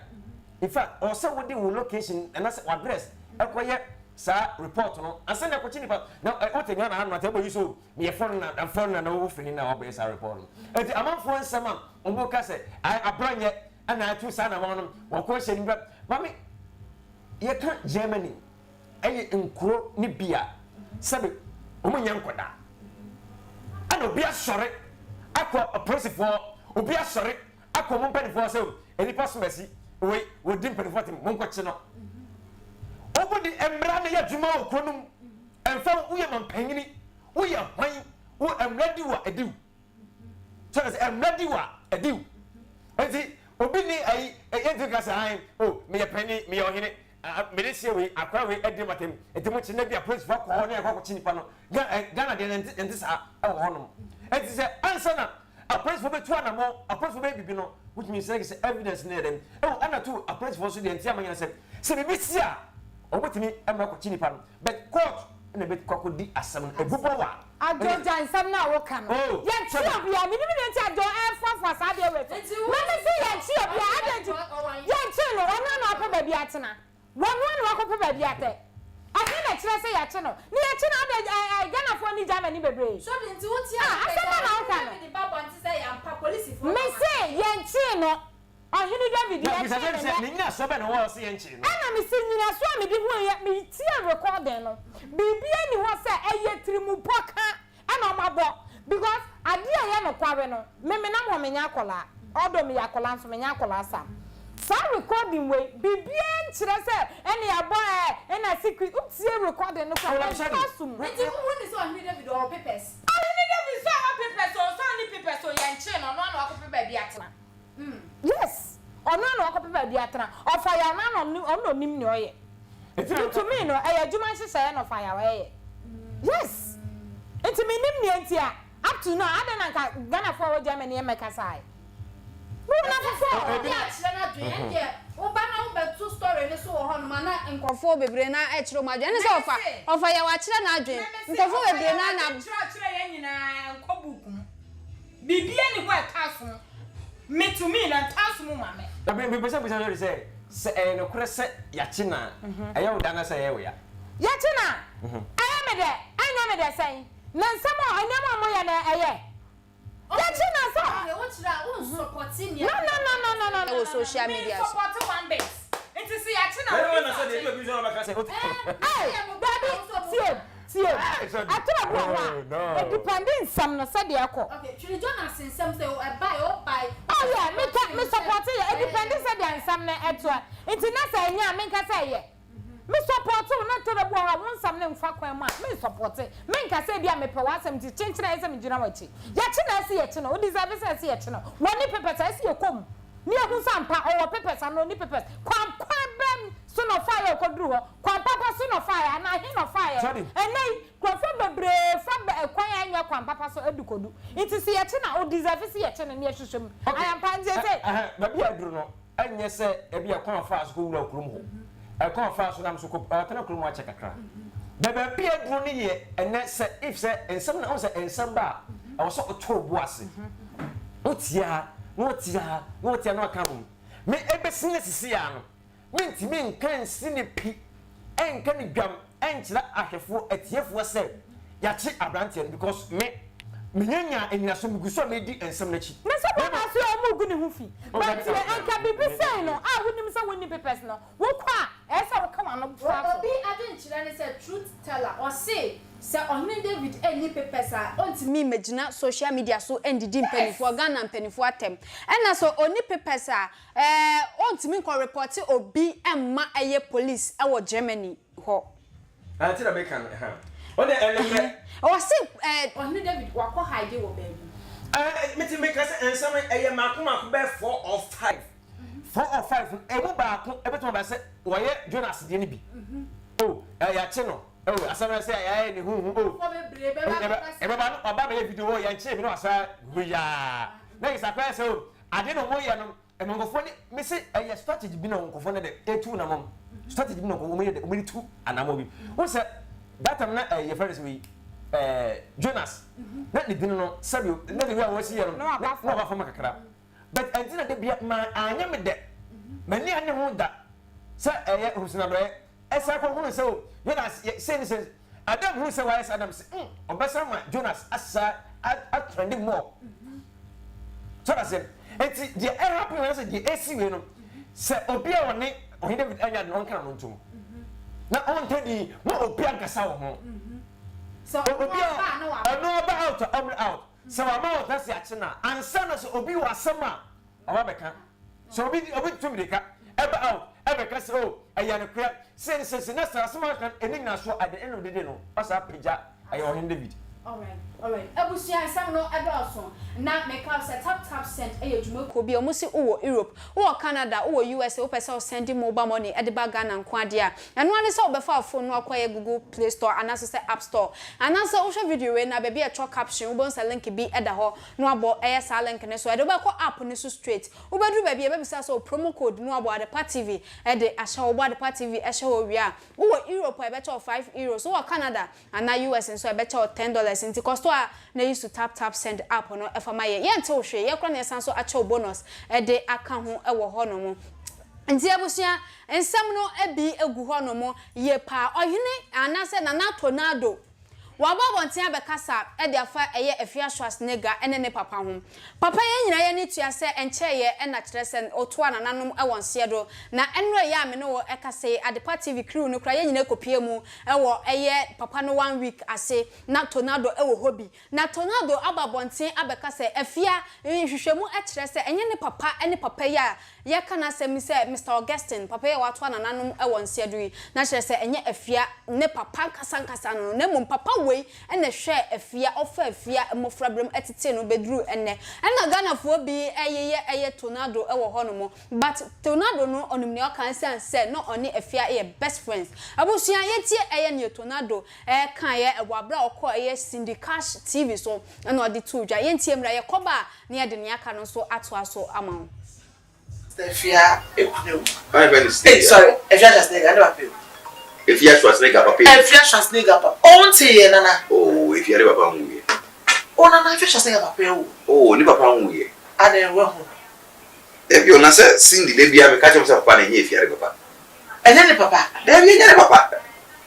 in fact ɔwɔ sɛ wode wo location anaasɛ w'address ɛkɔyɛ saa report no ansa na ɛkɔkye nipa na wote Ghana ha no ate ɛbɔ yi so meyɛ foreigner na foreigner na wofiri na wabɛyɛ saa report no eti amanfoɔ nsɛm a wɔn ka sɛ abranyɛ ɛna atu saa na wɔn no wɔkɔ hyɛ nipa maame yɛka Germany ɛyɛ nkuro ne bi a sɛbi wɔn nyɛ nkɔdaa ɛna obi asɔre akɔ apolisifoɔ obi asɔre akɔ wɔn mpanimfoɔ sɛ nnipa som asi wei wɔdi mpanimfoɔ tem wɔn nkɔkye no wɔn de mmara no yɛ adwuma wɔ kuro no mu ɛnfa woyɛ mampanyini woyɛ hwan wo mmara di wa ɛdi wo sɛ sɛ mmara di wa ɛdi wo nti. Obi ni ayi yɛntumi nka sɛ ae o meyɛ panin meyɛ ɔhene mede hyɛ wei akora wei adi matam nti mo kye na bi a polisifoɔ akɔ hɔ na yɛkɔ akɔkye nipa no Ghana deɛ yɛnte yɛnte saa ɛwɔ hɔnom nti sɛ ansa na apolisifoɔ bɛtu anamɔ apolisifoɔ bɛyɛ biribi no wotumi sɛ sɛ evidence no yɛ dɛm ɛwɔ ɛna to apolisifoɔ nso deɛ nti ama nyina sɛ sɛ biribi si a wɔbɛtumi ɛma akɔkye nipa no but court na ɛbɛkɔ akɔdi asɛm no ɛbobɔ wa
Adwo gyae nsɛm no a woka no.
Oh,
Yɛnkye
sɛbe.
obiara. Menim deɛ nti Adwo ɛrefoafoa saa adeɛ wei so. Na me se yɛnkye obiara. Adɛn nti? Yɛnkyee no. Ɔno ara na wapɛ baabi atena. Wɔno ara na wakɔpɛ baabi atɛ. Ɛhe na ɛkyerɛ sɛ yɛakye no? Na yɛkye no adɛn? Ɛ, ɛ, Ghanafoɔ nni Germany bebree. Ah, asɛm bɛn na woka no? Me se yɛnkyee no. Ɔhene David,
Na bisa
yɛnkyee
sɛ,
no nnɛ.
Ne nnyinasoɔ bɛn na ɛwɔ hɔ sɛ yɛnkyee no?
Ɛna mese, nnyinasoɔ a mede huiɛ, metiee recording no, biribiara nni hɔ sɛ ɛyɛ tirimupɔ ka ɛna wɔn abɔ, because adeɛ a ɛyɛ nokware no, me menam hɔ menyɛ akwadaa, although meyɛ akwadaa nso menyɛ akwadaa saa. Saa recording wei, biribiara nkyerɛ sɛ ɛna yɛabɔ ɛɛ, ɛna secret, wotie recording no koraa, ɛntɔ asom.
Nti wohu ne sɛ Ɔhene David ɔwɔ papers?
Ɔhene David sɛ ɔwɔ papers o, sɛ ɔnni papers o, yɛnkyee no, ɔno ara na wakɔpɛ baabi atena. Yes ɔno ara na wakɔpɛ baabi atena ɔfa yaw no ara na ɔno na ɔnim nea ɔyɛ nti to me no ɛyɛ adwuma nhyehyɛeɛ na ɔfa yaw ɛyɛ yes nti mennim nea nti a up to now adɛn na nka Ghanafoɔ a ɛwɔ Germany mmɛkasaeɛ mewɔ nnamfofoɔ wɔ hɔ.
Obi akyerɛ n'adwene ɛndeɛ woba na wobɛto story no so wɔ hɔnom a na nkurɔfoɔ bebree no ara ɛkyerɛ wɔn adwene ɛne sɛ ɔfa ɔfa yaw akyerɛ n'adwene nkurɔfoɔ bebree no ara na.
Meme se ɔfa yaw akyerɛ yɛn nyinaa nkɔ book mu. Biribiara nni hɔ a ɛtɔ asom. Me to me na ɛntɔ asom mma me.
Na me mepɛ sɛ mebisa Mary sɛ, sɛ ɛyɛ nokorɛ sɛ yɛakye no a, ɛyɛ wo dɛ anaasɛ ɛyɛ wo ya?
Yɛakye no a, ɛyɛ me dɛ, ɛnyɛ me dɛ sɛn? Na nsɛm a, nneɛma a wɔyɛ no, ɛyɛ? Yɛakye no a, sɛ. No, no, no, no, no, no, no,
Wɔ social
no,
media so.
mensupɔte one bit. Nti sɛ yɛakye no a, obi sɛ ɔkye. Ei, dabi, tie. Tie, ɛtɔ bi wɔ hɔ a, edipɛnde nsɛm no sɛdeɛ ɛkɔ. Oh yeah, me ka, me sɔpɔte yɛ, edipɛnde sɛdeɛ nsɛm no ɛtoɛ. Nti na sɛ ɛnyɛ a, menka sɛ ɛyɛ. Me sɔpɔte wo, na ɛtɔ da bi wɔ hɔ a, wo nsɛm no mfa kwan mu a, me nsɔpɔte. Menka sɛ ebia mepɛ w'asɛm nti, kyenkyen a ɛyɛ sɛ megyina w'akyi. Yɛkye no a, ɛsɛ yɛkye no. O deserve sɛ ɛsɛ yɛkye no. Wɔnni papers a, ɛsɛ yɛkɔ mu na yɛhu sɛ ampa ɔwɔ papers anaa ɔnni papers. Kwan kwan bɛn so na ɔfaeɛ a ɔkɔduru hɔ? Kwan papa so na ɔfaeɛ anaa he na ɔfaeɛ? Ɛnnɛ yi, nkurɔfoɔ bebree fa bɛ kwan a ɛnyɛ kwan papa so de kɔdu. Nti se yɛkye no a, ɔdeserve se yɛkye no na yɛhwehwɛ mu.
Ok,
Ayɛ ampa? Nti seesei.
ɛhɛn, baabi a aduru no, ɛnyɛ sɛ ebia kwan a ɔfaa so kɔwuraa kurom hɔ, ɛkwan a ɔfaa so nam so kɔ, ɔtena kurom hɔ akyɛ kakra. But baabi a aduru no yɛ ɛnnɛ sɛ, if sɛ nsɛm no, wohu sɛ nsɛm ba a, ɛwɔ sɛ woto wo bo ase. Wotie ha, na wotie ha, na wotie ha, na woaka abom. Me, ɛbɛsi nnɛ sisi ara no, Mentumi nka nsi no pi, nka no dwam nkyerɛ ahwɛfoɔ, atiefoɔ sɛ yɛakye aberanteɛ no because me, menya nyaa nnyinasoɔ, megu so a meredi nsɛm no akyi.
Ne sɛ bɛma so a ɔmo gu ne ho fi.
Oh,
But
dabi,
deɛ
dabi,
nka biribi
dabi,
sei no
dabi.
a wonim sɛ wonni papers no, wokɔ a ɛyɛ sɛ woka w'ano toa so.
Obi adwenkyerɛ ne sɛ truth teller, ɔse sɛ Ɔhene David nni papers a ɔntumi mmɛgyina social media so ndidi mpaninfoɔ, Ghana mpaninfoɔ atɛm. Ɛna sɛ ɔnni papers a Ɛɛ ontumi nkɔ repɔte obi mma ɛyɛ police ɛwɔ Germany hɔ.
Ah nti na meka no ɛha. Wo deɛ ɛnokorɛ.
Ɔse ɛɛ Ɔhene David wakɔ hide wɔ baabi.
Ɛɛ mete meka sɛ nsɛm no ɛyɛ maako maako bɛyɛ four or five. Four or five no ɛmu baako ɛbɛtumi aba sɛ wɔyɛ Jonas deɛ no bi. Oh ɛɛ yɛakye no oh asɛm no sɛ yɛayɛ ne huhu oh. Ɛbɛba no ɔba bɛyɛ video oh yɛnkyee me na wasa huyaa na yɛ sɛ akɔyɛ sɛ oh Ade na ɔmo yɛ no ɛma nkorɔfoɔ ne me se ɛyɛ strategy bi na nkorɔfoɔ no de etu namɔn strategy bi na ɔmo yɛ de ɔmo de tu anamɔn bi wɔn sɛ that time na ɛyɛ fɛn sɛ wei ɛɛ Jonas na ne dini no sɛbi na de wi a wɔsi yɛ no na ɔba fam kakra but ɛnti na de bia ma anyɛ me dɛ m'ani anye ho da sɛ ɛyɛ husinadɔyɛ ɛsan kɔ hunu sɛ o Jonas yɛ sɛ ne sɛ Adam hunu sɛ wayɛ saa nam sɛ mm ɔbɛsan ma Jonas asa atrɛnde more so that's it eti deɛ ɛhappen wei sɛ deɛ esi wei no sɛ obi a ɔne ɔhene David anya de no ɔnka no ntom na ɔntɛ din ma obi ankasa wɔ ho obi a ɔno aba out a ɔmmrɛ out sɛ wama ɔtena se akye no a ansa na sɛ obi wɔ asɛm a ɔba bɛka Sɛ obi obi tu mirika ɛba out ɛbɛka sɛ oh ɛyɛ nokorɛ sei ne sei sei na saa asɛm a ɔka no ɛnni nyinasoɔ at the end of the day no ɔsan apagya ɛyɛ ɔhene David.
Alright alright abusua nsɛm no ɛdɔɔso na meka wo sɛ tap tap send ɛyɛ dwuma kuo bi a ɔmo se wowɔ Europe wowɔ Canada wowɔ USA wopɛ sɛ wo send mobile money ɛde ba Ghana nko adeɛ a ɛno ara ne sɛ wobɛfa wo phone no akɔ ɛyɛ Google play store anaasɛ sɛ app store anaasɛ wohwɛ video wei no a baabi a ɛtwerɛ caption wobɛhu sɛ link bi ɛda hɔ na wabɔ ɛyɛ saa link no so ɛde wobɛkɔ app no so straight wobɛduru baabi a ɛbɛbisa sɛ wo promo code na wabɔ Adepa TV ɛde ahyɛ hɔ wobɔ Adepa TV ɛhyɛ hɔ wie a wowɔ Europe a ɛbɛkyɛ wo €5 wowɔ Canada Anaa US nso a ɛbɛkyɛ wo $10 nti kɔ store a na yi so tap tap send app no fa ma yɛn. Yɛnte wo hwee, yɛ koraa na yɛsan so akyɛ wo bonus de aka ho wɔ hɔ nom. Nti abusua, nsɛm no bi gu hɔ nom yie paa. Ɔhene anaasɛ Nana Tornado waba abɔnten abɛkasa de afa ɛyɛ Afia Schwarzenegger ne ne papa ho. Papa yɛn nyinaa yɛn ani tua sɛ ɛnkyɛeɛ na kyerɛ sɛ ɔtoaa nananom wɔ nseɛ do. Na ɛnora yi a me ne wo ɛkasa yi Adepa TV crew no koraa yɛn nyinaa kɔpue mu wɔ ɛyɛ papa no one week ase na Tornado wɔ hɔ bi. Na Tornado aba abɔnten abɛka sɛ Afia nhwehwɛmu kyerɛ sɛ ɛnyɛ ne papa ne papa yi a yɛreka n'asɛm yi sɛ Mister Augustine, papa yi a watoa nananom wɔ nseɛ do yi, na kyerɛ sɛ ɛnyɛ Afia ne papa ankasa ankasa no, na mmom papa wei na ɛhwɛɛ Afia, ɔfaa Afia mmɔfraberɛ mu tetee no bɛduruu ɛnnɛ. Ɛna Ghanafoɔ bi yeyɛ ɛyɛ Tornado wɔ hɔnom, but Tornado no ɔnim nea ɔka ɛsiane sɛ na ɔne Afia yɛ best friends. Abusua yɛntie ɛyɛ nea Tornado kaeɛ wɔ aberɛ a ɔkɔɔ ɛyɛ Cindy Cash TV so na ɔde too dwa. Yɛntie mmra, yɛkɔba a na yɛde nea aka no nso atoa so ama wo.
Efia ekunu ewu. Hey sorry, Efia Schwarzenegger ne papa ewu.
Efia Schwarzenegger papa ewu.
Efia Schwarzenegger papa. Oh nte yɛ nana.
Oh Efia ne papa nwu yɛ.
Oh nana Efia Schwarzenegger papa ewu.
Oh ne papa nwu yɛ.
Adan wahu no.
Dabi o na sɛ Cindy da biara meka kyerɛ mo sɛ papa no ɛnyɛ Efia ne papa.
Ɛnyɛ ne papa.
Dabi ɛnyɛ ne papa.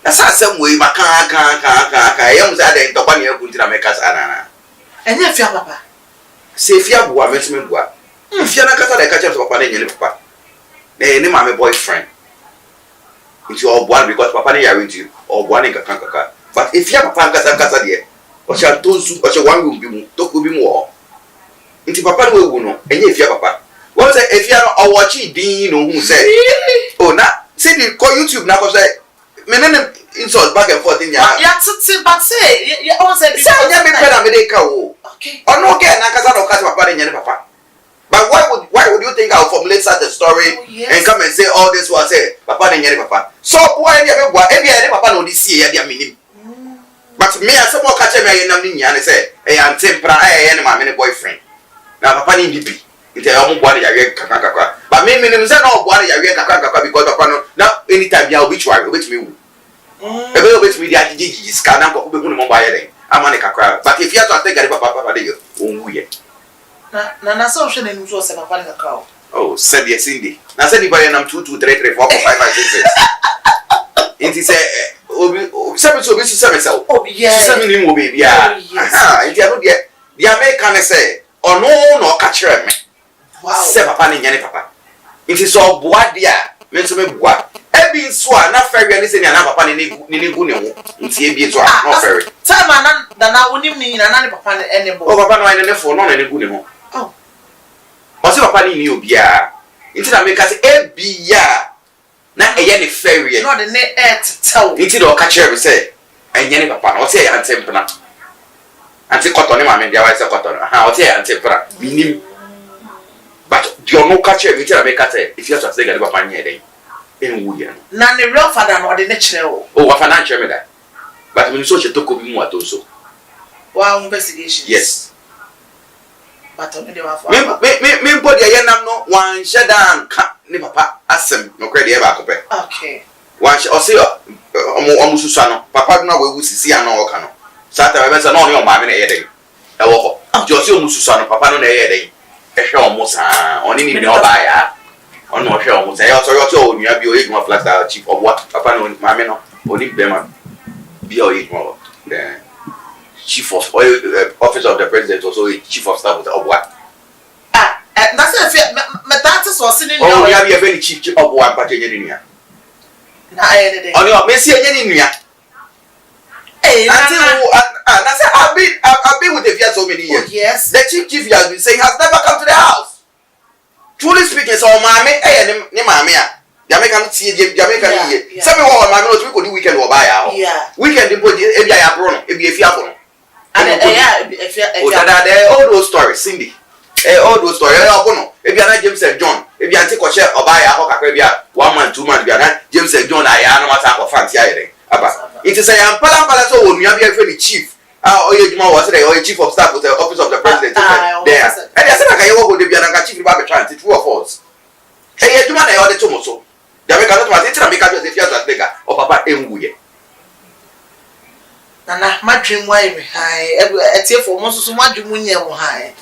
Na saa asɛm wei maka aka aka aka aka ɛyɛ mo sɛ adɛn ntɔkwa ne aku nti na meka saa no anaa?
Ɛnyɛ Efia papa.
Sɛ Efia boa a me nso me boa. Efia no ankasa na ɛka kyerɛ me sɛ papa no nyɛ ne papa. Na ɛyɛ ne maame boyfriend. Nti ɔboa no because papa no yare nti ɔboa no nkakra nkakra. But Efia papa ankasa ankasa deɛ ɔhyɛ Antonsu, ɔhyɛ one room bi mu, tokuro bi mu wɔ hɔ. Nti papa no wawu no ɛnyɛ Efia papa. Wahu sɛ Efia no ɔwɔkyee dinn na ohuu sɛ oh na Cindy kɔ YouTube na kɔhwɛ me ne no insult back and forth nyinaa.
Yɛatete but sɛ yɛ ɔn sɛ.
Sɛ ɛnyɛ me pɛ na mede ka o. Ɔno girl no ankasa na ɔka sɛ papa no nyɛ ne papa. But why would why would you think I will formulate such a story oh, yes. and come and say all this while say papa no nyɛ ne papa. Sɛ ɔboa yɛ deɛ meboa ebia yɛ ne papa na ɔde sie yɛ deɛ menim. But me asɛm a ɔka kyerɛ me a yɛnam no nyinaa ne sɛ ɛyɛ ante mpena a ɛyɛ ne maame ne boyfriend na papa no nni bi nti ɛyɛ ɔmo boa no yareɛ nkakra nkakra but me menim sɛ na ɔboa no yareɛ nkakra nkakra because papa no na anytime biara obituary obetumi wu ɛbɛyɛ obetumi de agyegye gyegye sika na nkurɔfo behu ne mmɔbɔ ayɛ dɛn ama ne kakra but efi ato ase gari papa papa de yɛ ɔnwu yɛ.
Na na na sɛ ɔhwɛ n'anim so ɔsɛ papa no kakra o.
Oh sɛdeɛ Cindy na sɛ nipa yɛ nam 2 2 3 3 4 4 5 5 6 6 nti sɛ obi sɛ me sɛ obi so sɛ me sɛ wo so sɛ me nim wɔ baabi a aha nti ɛno deɛ deɛ meka ne sɛ ɔno na ɔka kyerɛ me sɛ papa no nyɛ ne papa nti sɛ ɔboa deɛ a me nso meboa ebi nso a na fɛreɛ ne sɛnea na papa no ne gu ne ho nti ebi nso a na ɔfɛre.
Time a na nana wonim ne nyina na ne papa no ne bɔ.
Oh papa no ayɛ ne ne fo na ɔne ne gu ne ho. Ɔse papa no nni obiara nti na meka sɛ ebia na ɛyɛ ne fɛreɛ.
Na ɔde ne retetɛw.
Nti na ɔka kyerɛɛ me sɛ ɛnyɛ ne papa no. Ɔse ɛyɛ ante mpena. Ante kɔtɔ ne maame deɛ wayɛ sɛ kɔtɔ no. Ahaa ɔse ɛyɛ ante mpena. Mennim. But deɛ ɔno ka kyerɛɛ me nti na meka sɛ ɛfiri aso ase ne papa nyɛɛ dɛn ɛnwuiɛ no.
Na ne real father no ɔde no kyerɛɛ wo?
Oh wafa no ankyerɛ me da. But menim sɛ ɔhyɛ toko bi mu wɔ Atonso.
Waa wo investigations?
Yes.
Me
me me me mpo deɛ yɛnam no wanhyɛ da anka ne papa asɛm nokorɛ deɛ ɛyɛ baako pɛ. Wanhyɛ ɔse ɔmo ɔmo susua no papa no a wawu sisi a na ɔka no saa time ɛbɛn sɛ na ɔne ɔmaame na ɛyɛ dɛn ɛwɔ hɔ nti ɔse ɔmo susua no papa no na ɛyɛ dɛn ɛhwɛ ɔmo saa ɔne ne nua ɔbaa yaa ɔno na ɔhwɛ ɔmo saa ɛyɛ ɔsɔre ɔse ɔwɔ nua bi ɔyɛ adwuma flagstaff chief ɔboa papa no maame no ɔne bɛrima bi a ɔyɛ adwuma wɔ ɛɛ. Chief of ɔyɛ eh, office of the president ɔsɛ ɔyɛ chief of staff ɔsɛ ɔboa.
Ah, eh, na sɛ efi mɛ mɛtaa te sɛ ɔse ne nua
ɔyɛ. Ɔwɔ nua bi yɛfrɛ no chief chief ɔboa mpakyɛ ɛnyɛ ne nua.
Na ɛyɛ ne dɛn?
Ɔne ɔ mesi ɛnyɛ ne nua.
Ee, na
Ante
na.
wo ah na sɛ I've been I've been with Efia so many
Oh
years.
yes.
The chief chief he has been saying has never come to the house. Truly speaking, sɛ ɔmaame yɛ ne ne maame a, deɛ meka no tie deɛ deɛ meka no yie. Sɛ me wɔ hɔ maame no ɔtumi kɔdi weekend wɔ ɔbaa yaa hɔ. Weekend mpo deɛ ebi a yɛaboro no, ebi efi abo no. O dadaada ɛyɛ old old story Cindy ɛyɛ old old story ɛyɛ ɔbo no ebia na James and John ebia nte kɔhyɛ ɔbaa yaa hɔ kakra bi a one month two month bi a na James and John ayaa na wasan akɔ fa nte ayɛ dɛn aba nti sɛ yɛ ampala ampala sɛ ɔwɔ nua bi a yɛfrɛ no chief a ɔyɛ adwuma wɔ sɛ dɛ ɔyɛ chief of staff wɔ sɛ office of the president sɛ dɛn a ɛdeɛ sɛ na nka yɛwɔ hɔ da bi a na nka chief no ba abɛtwa nte true or false ɛyɛ adwuma na ɛyɛ ɔde to mo so. Deɛ meka no toma ase nti na meka kyerɛ sɛ Fiasas ne ka ɔpapa nwuiɛ.
Nana m'adwene mu ayɛ me hann atiefoɔ mo nso so mo adwene mu nyɛɛ mo hann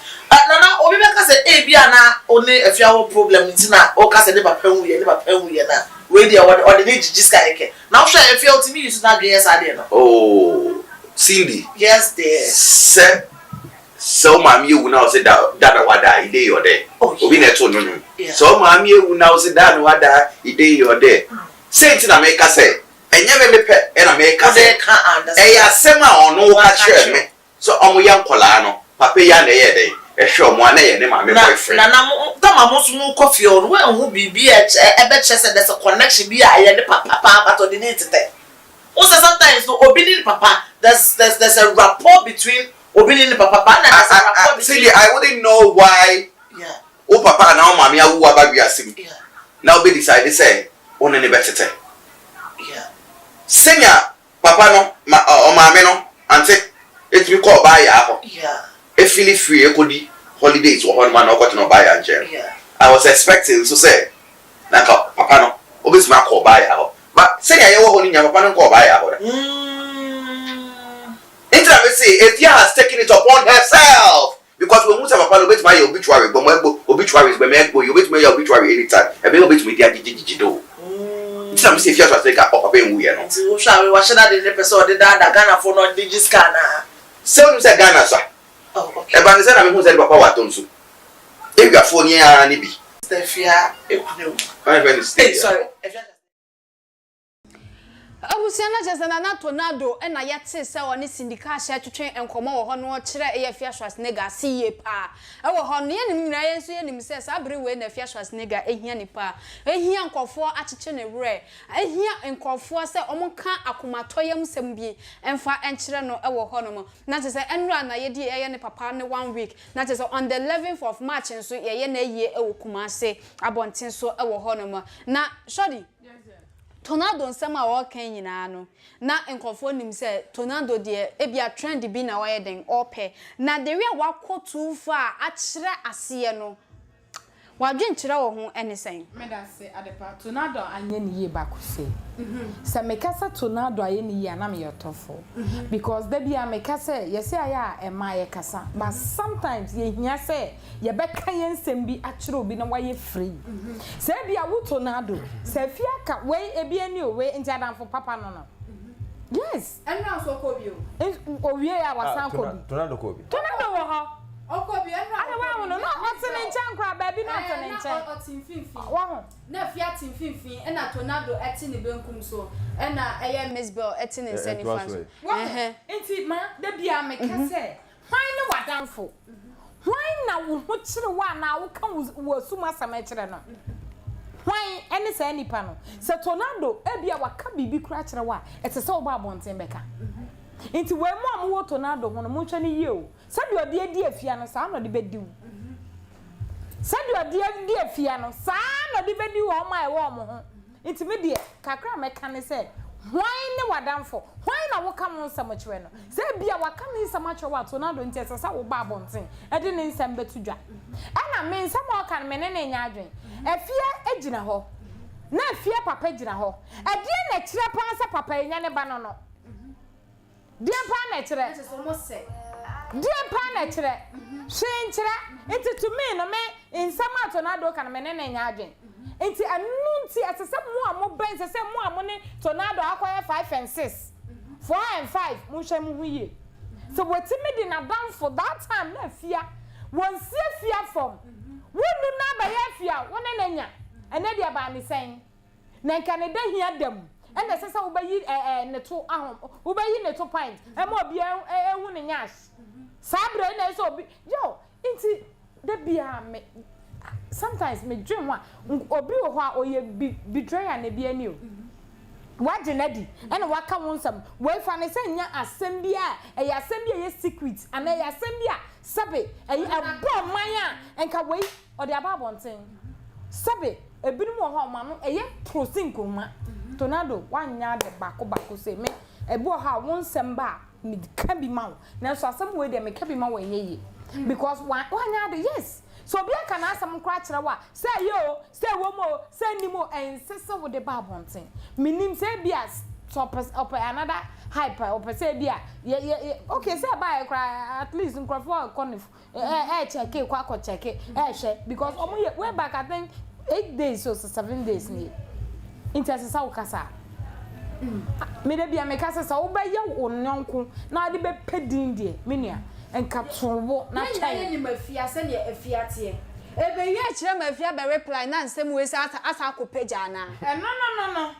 Nana obi bɛka sɛ ebia na wo ne Afia wɔ problem nti na woka sɛ ne papa nwuiɛ ne papa nwuiɛ na wei deɛ ɔde ɔde ne gyigyi sika kɛkɛ na wohwɛ a Afia otumi use n'adwene yɛ saa adeɛ no.
Oh Cindy.
Yes dear.
Sɛ Sɛ wo maame ewu na ɔse da da na wada a, ide yɛ ɔdɛ. Obi na ɛtoo no nwom. Sɛ wo maame ewu na ɔse da na wada a, ide yɛ ɔdɛ. Sei nti na meka sɛ, ɛnyɛ me mepɛ na meka sɛ, ɛyɛ asɛm a ɔno ka kyerɛɛ me sɛ ɔmo yɛ nkɔlaa no, papa yi ara na ɛyɛɛ dɛn, ɛhwɛ ɔmo a na ɛyɛ ne maame boyfriend.
Nana mo tam a mo nso mo kɔ fie hɔ no woanhu biribi a ɛbɛkyerɛ sɛ there's a connection bi a ɛyɛ ne papa paa but ɔde ne tetɛ. Wohu sɛ sometimes no obi ne ne papa there's there's there's a rapport between Obi ne ne papa paa na there's a rapport between.
Cindy, I wouldn't know why wo papa anaa wo maame awo wo aba wiase mu na wo bɛ decide sɛ wo ne no bɛtetɛ. Sɛnea papa no ma ɔmaame no ante etumi kɔ ɔbaa yaa hɔ efili free ekodi holidays wɔ hɔ nom anaa ɔkɔtena ɔbaa yaa nkyɛn no, I was expecting nso sɛ na nka papa no obetumi akɔ ɔbaa yaa hɔ but sɛnea yɛwɔ hɔ no nyinaa papa no nkɔ ɔbaa yaa hɔ da. Nti na me se Efia has taken it upon herself because wahu sɛ papa no obetumi ayɛ obituary gbɔmɔ ɛgbo obituaries gbɛmɛ ɛgbo yi obetumi ayɛ obituary anytime ɛbɛyɛ obetumi de agyegye gyegye do nti na me se Efia Schwarzenegger ɔpapa enwu yɛ no.
Nti wohwɛ a wei wahyɛ da de ne pɛ sɛ ɔde daadaa Ghanafoɔ na ɔde gye sika anaa?
Sɛ wonim sɛ Ghana sa ɛba ne sɛ na mehu sɛ ne papa wɔ atɔ nsu Ewiafoɔ ni ara ne bi.
Sister Afia ekunu ewu.
Hwan fɛ no sister
Ei
Afia?
sorry Afia Schwarzenegger.
Abusua no kyerɛ sɛ Nana Tornado na yɛtee sɛ ɔne Cindy Cash retwetwe nkɔmmɔ wɔ hɔ no ɔkyerɛ ɛyɛ Afia Schwarzenegger ase yie paa wɔ hɔ no. Yɛnim nyinaa yɛn nso yɛnim sɛ saa bere wei na Afia Schwarzenegger hia nipa, ɛhia nkurɔfoɔ akyekye ne werɛ, ɛhia nkurɔfoɔ sɛ wɔnka akomatɔyam sɛm bi mfa nkyerɛ no wɔ hɔnom. Na kyerɛ sɛ ɛnora na yɛdi ɛyɛ ne papa ne one week, na kyerɛ sɛ on the eleventh of March nso yɛyɛ n'ayie wɔ Kumasi abɔnten so wɔ hɔnom. Na Shorty, Tornado nsɛm a ɔreka yi nyinaa no, na nkurɔfoɔ nim sɛ Tornado deɛ ebia trend bi na wayɛ dɛn, ɔrepɛ. Na the way a wakɔ too far akyerɛ aseɛ no, w'adwenkyerɛ wɔ ho ne sɛn?
Medase Adepa, Tornado anyɛ ne yie baako sei. Sɛ meka sɛ Tornado ayɛ ne yie a na meyɛ ɔtɔfoɔ. Because da biara meka sɛ yɛse ayɛ a ɛma yɛkasa but sometimes yɛhia sɛ Yɛbɛka yɛn nsɛm bi akyerɛ obi na wayɛ free. Sɛ ebia wo tornado, sɛ afie aka wei ebi ani o wei nti adamfo papa no no. Yes.
Ɛnora nso ɔkɔ bi o.
Owie a wasan kɔ bi.
Tornado kɔ bi.
Tornado wɔ hɔ.
Ɔkɔ bi ɛnora
ɔkɔ bi. Wahu no na ɔte ne nkyɛn koraa baabi na ɔte ne nkyɛn.
Na ɔte mfimfini.
Wahu.
Na afie ate mfimfini ɛna tornado ɛte ne benkum so ɛna ɛyɛ Miss Bell ɛte ne nsa nifa so.
Wahu. Nti ma da biara meka sɛ Hwan ne w'adamfo? Hwan na wo ho kyere wo anaa woka w'asum asɛm kyerɛ no? Hwan ne saa nipa no? Sɛ tornado, ebia waka biribi koraa kyerɛ wo a, ɛsɛ sɛ woba abɔnten bɛka. Nti wei mo a mowɔ tornado ho no, monhwɛ no yie o. Sɛdeɛ ɔde adi afia no, saa na ɔde bɛdi wo. Sɛdeɛ ɔde adi afia no, saa na ɔde bɛdi wɔn a ɛwɔ wɔn ho. Nti me deɛ, kakra a mɛka ne sɛ, hwan ne w'adamfo? Hwan na woka wo nsɛm kyerɛ no? Sɛ ebia waka ne nsɛm akyerɛ wo a, tornado nti ɛsɛ sɛ woba abɔnten de ne nsɛm bɛto dwa. Ɛna me, nsɛm a ɔka no, me ne no nyɛ adwene. Afia gyina hɔ, na Afia papa gyina hɔ. Ɛdeɛn na ɛkyerɛ paa sɛ papa yi nyɛ ne ba no no? Deɛn paa na ɛkyerɛ? Deɛn paa na ɛkyerɛ? Hwee nkyerɛ. Nti to me no, me, nsɛm a Tornado ka no, me ne no nyɛ adwene. Nti ɛno nti ɛsɛ sɛ mo a mobɛn, ɛsɛ sɛ mo a mo ne Tornado akɔyɛ five and six, four and five, monhwɛ mo ho yie. Sɛ watumi de n'adamfo, that time na Afia, wɔnsi Afia fam. Wonnu no abɛyɛ Afia, wo ne no anya. Ɛnnɛ deɛ ɛbaa ne sɛn? Na nka ne da hia da mu ɛna ɛsɛ sɛ wobɛyi ɛɛ ne to ahom wobɛyi ne to pint ɛma obiara ehu ne nyash saa berɛ yi na ɛsɛ obi yo nti da biara me sometimes me dwen ho a obi wɔ hɔ a ɔyɛ bi betrayer na ebi ani o wagye no adi ɛna waka wo nsɛm wei fa ne sɛ nya asɛm bi a ɛyɛ asɛm bi a ɛyɛ. ɛyɛ secret anaa ɛyɛ asɛm bi a sɛbe ɛyɛ ɛbɔ ɔman a nka wei ɔde aba abɔnten. Sɛbe ebinom wɔ hɔ a wɔn ano ɛyɛ toro sen nkuruma. Tornado woanyɛ ade baako baako sei me ebi wɔ hɔ a wo nsɛm ba a meka bi ma wo nanso asɛm wei deɛ meka bi ma wo ɛnyɛ yie because woanyɛ ade yes sɛ obi aka n'asɛm koraa kyerɛ wo a sɛ ɛyɛ o Sɛ ɛwom oo, sɛ ɛnnim oo, ɛnsɛ sɛ wode ba abɔnten. Menim sɛ ebia sɛ ɔpɛ ɔpɛ another hype a, ɔpɛ sɛ ebia yɛ yɛ yɛ okay sɛ ɛbaeɛ koraa at least nkurɔfoɔ rekɔ ne ɛ ɛɛkyɛke kɔ akɔkyɛke ɛɛhwɛ because wɔn yɛ way back I think 8 days or 7 days nie. Nti ɛsɛ sɛ wokasa. Me da bia meka sɛ sɛ wobɛyɛ wo yɔnko na wode bɛpɛ din deɛ me nua nka to wo bo na
Yɛn nyinaa
twɛn.
yɛnim Afia sɛdeɛ Afia teɛ. Ɛbɛwie akyire ma Afia bɛ reply na nsɛm wei san asan akɔ pagya anaa?
Ɛno no no no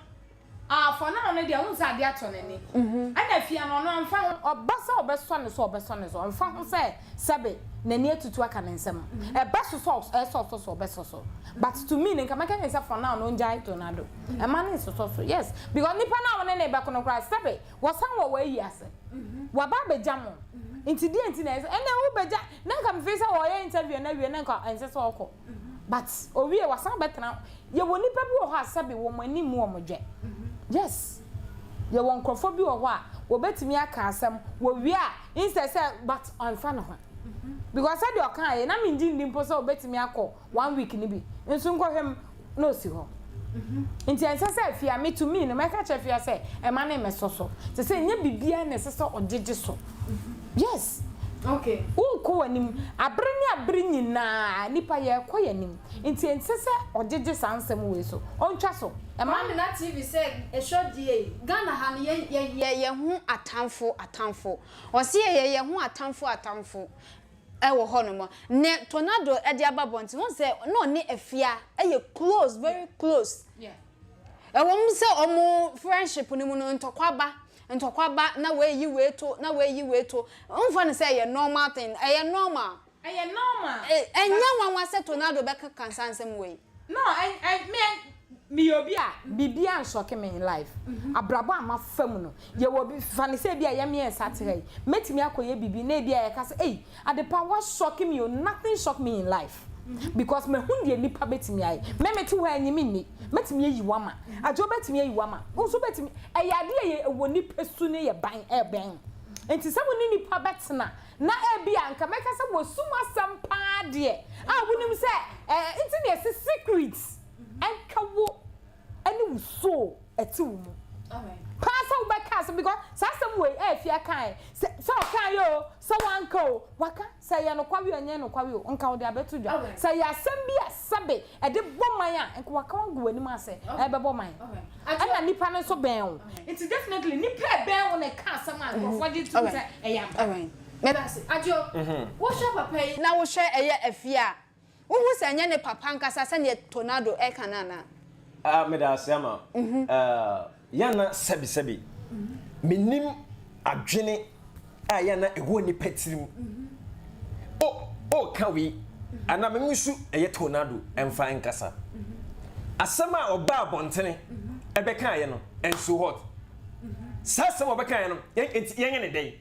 ah for now no deɛ wohu sɛ adeɛ atɔ n'ani ɛna Afia no ɔno ɔmfa ho ɔba sɛ ɔbɛsɔ ne so ɔbɛsɔ ne so ɔmfa ho sɛ sɛbe n'ani atutu aka ne nsam ɛba so sɛ ɛsɛ ɔsɔ so ɔbɛsɔ so but to me no nka mɛka kyerɛ no sɛ for now no ɔngyae tornado. Ɛma no nsosɔ so yes because nipa no a wo ne no rebɛko no koraa sɛbe wɔsan wɔ w'ayi ase waba abɛgya mo nti deɛ nti na ɛsɛ ɛnna wobɛgya na nka mefee sɛ wɔyɛ interview no awie na nka ɛnsɛ sɛ ɔkɔ but owie wasan bɛtena yɛwɔ nipa bi wɔ hɔ a sɛbe wɔn anim mu wɔn dwɛ yes yɛwɔ nkurɔfoɔ bi wɔ hɔ a wɔbɛtumi aka asɛm wɔwie a instead sɛ but ɔmfa ne ho because sɛdeɛ ɔkaeɛ na mengye nni mpo sɛ wɔbɛtumi akɔ one week no bi nso nkɔhwɛ mu na ɔsi hɔ nti ɛnsɛ sɛ afia me to me no mɛka kyerɛ afia sɛ ɛma ne mmɛsɔ so te sɛ nyɛ biribiara na ɛsɛ sɛ ɔgyegye so yes
okay
wokɔ w'anim abere ne abere nyinaa nipa yɛkɔ yɛn anim nti ɛnsɛ sɛ ɔgyegye saa nsɛm wei so ɔntwa so ɛma
Kwame na TV sɛ ɛhwɛ die yi Ghana ha no yɛ yɛ yɛ ho atamfo atamfo ɔse yɛ yɛ ho atamfo atamfo wɔ hɔ nom. Nea tornado de aba abɔnten, wohu sɛ na ɔne Afia yɛ close, very close. Ɛwɔ mu sɛ wɔn friendship no mu no, ntɔkwa ba, ntɔkwa ba, na wei yi wei to, na wei yi wei to. Womfa no sɛ ɛyɛ normal thing, ɛyɛ normal.
Ɛyɛ normal.
Ɛnyɛ nwanwa sɛ tornado bɛkeka saa nsɛm wei.
No, ɛ ɛ me meyɛ obi a biribiara nsɔke me in life. Abrabɔ a mafa mu no, yɛwɔ obi fa no sɛ ebi a yɛn mmiɛnsa te ha yi, mɛtumi akɔyɛ biribi na ebi a yɛka sɛ ei, Adepa woasɔke me o, nothing shock me in life because mahu deɛ nipa bɛtumi ayɛ. Me mete hɔ a ɛnye me nni, mɛtumi ayi wo ama, Adwo bɛtumi ayi wo ama, wo nso bɛtumi, ɛyɛ adeɛ a ɛyɛ ɛwɔ nipa su ne yɛ ban ɛbɛn. Nti sɛ wo ne nipa bɛtena Na ebia anka mɛka sɛ wɔsum asɛm paa deɛ a wonim sɛ ɛɛ nti na yɛse secret ɛnka wo ɛne wo soul ɛte wo mu paa sɛ wobɛka asɛm because saa asɛm wei ɛɛ fia kae sɛ sɛ ɔkaeɛ o sɛ wanka o waka sɛ ɛyɛ nokware o ɛnyɛ nokware o nka ɔde abɛto dwa sɛ ɛyɛ asɛm bi a sɛbe ɛde bɔ man a nka waka agu w'anim ase ɛbɛbɔ man ɛna nipa no nso bɛn wo nti definitely nipa ɛbɛn wo na ɛka asɛm a nkurɔfoɔ gye tom sɛ ɛyɛ ampa.
Medase. Adwo, wohwɛ papa yi na wohwɛ ɛyɛ afie a, wohu sɛ ɛnyɛ ne papa ankasa sɛdeɛ Tornado ɛka no anaa?
Ah, meda ase ama. Ah, yana sɛbi sɛbi. Menim adwene a yana ɛwɔ nipa tirim. O, o ka wei, anaa me nso ɛyɛ tornado ɛmfa nkasa. Asɛm a ɔbaa abɔntene ɛbɛkaeɛ no, and so what? Saa asɛm a ɔbɛkaeɛ no, yɛnyɛ ne dɛn?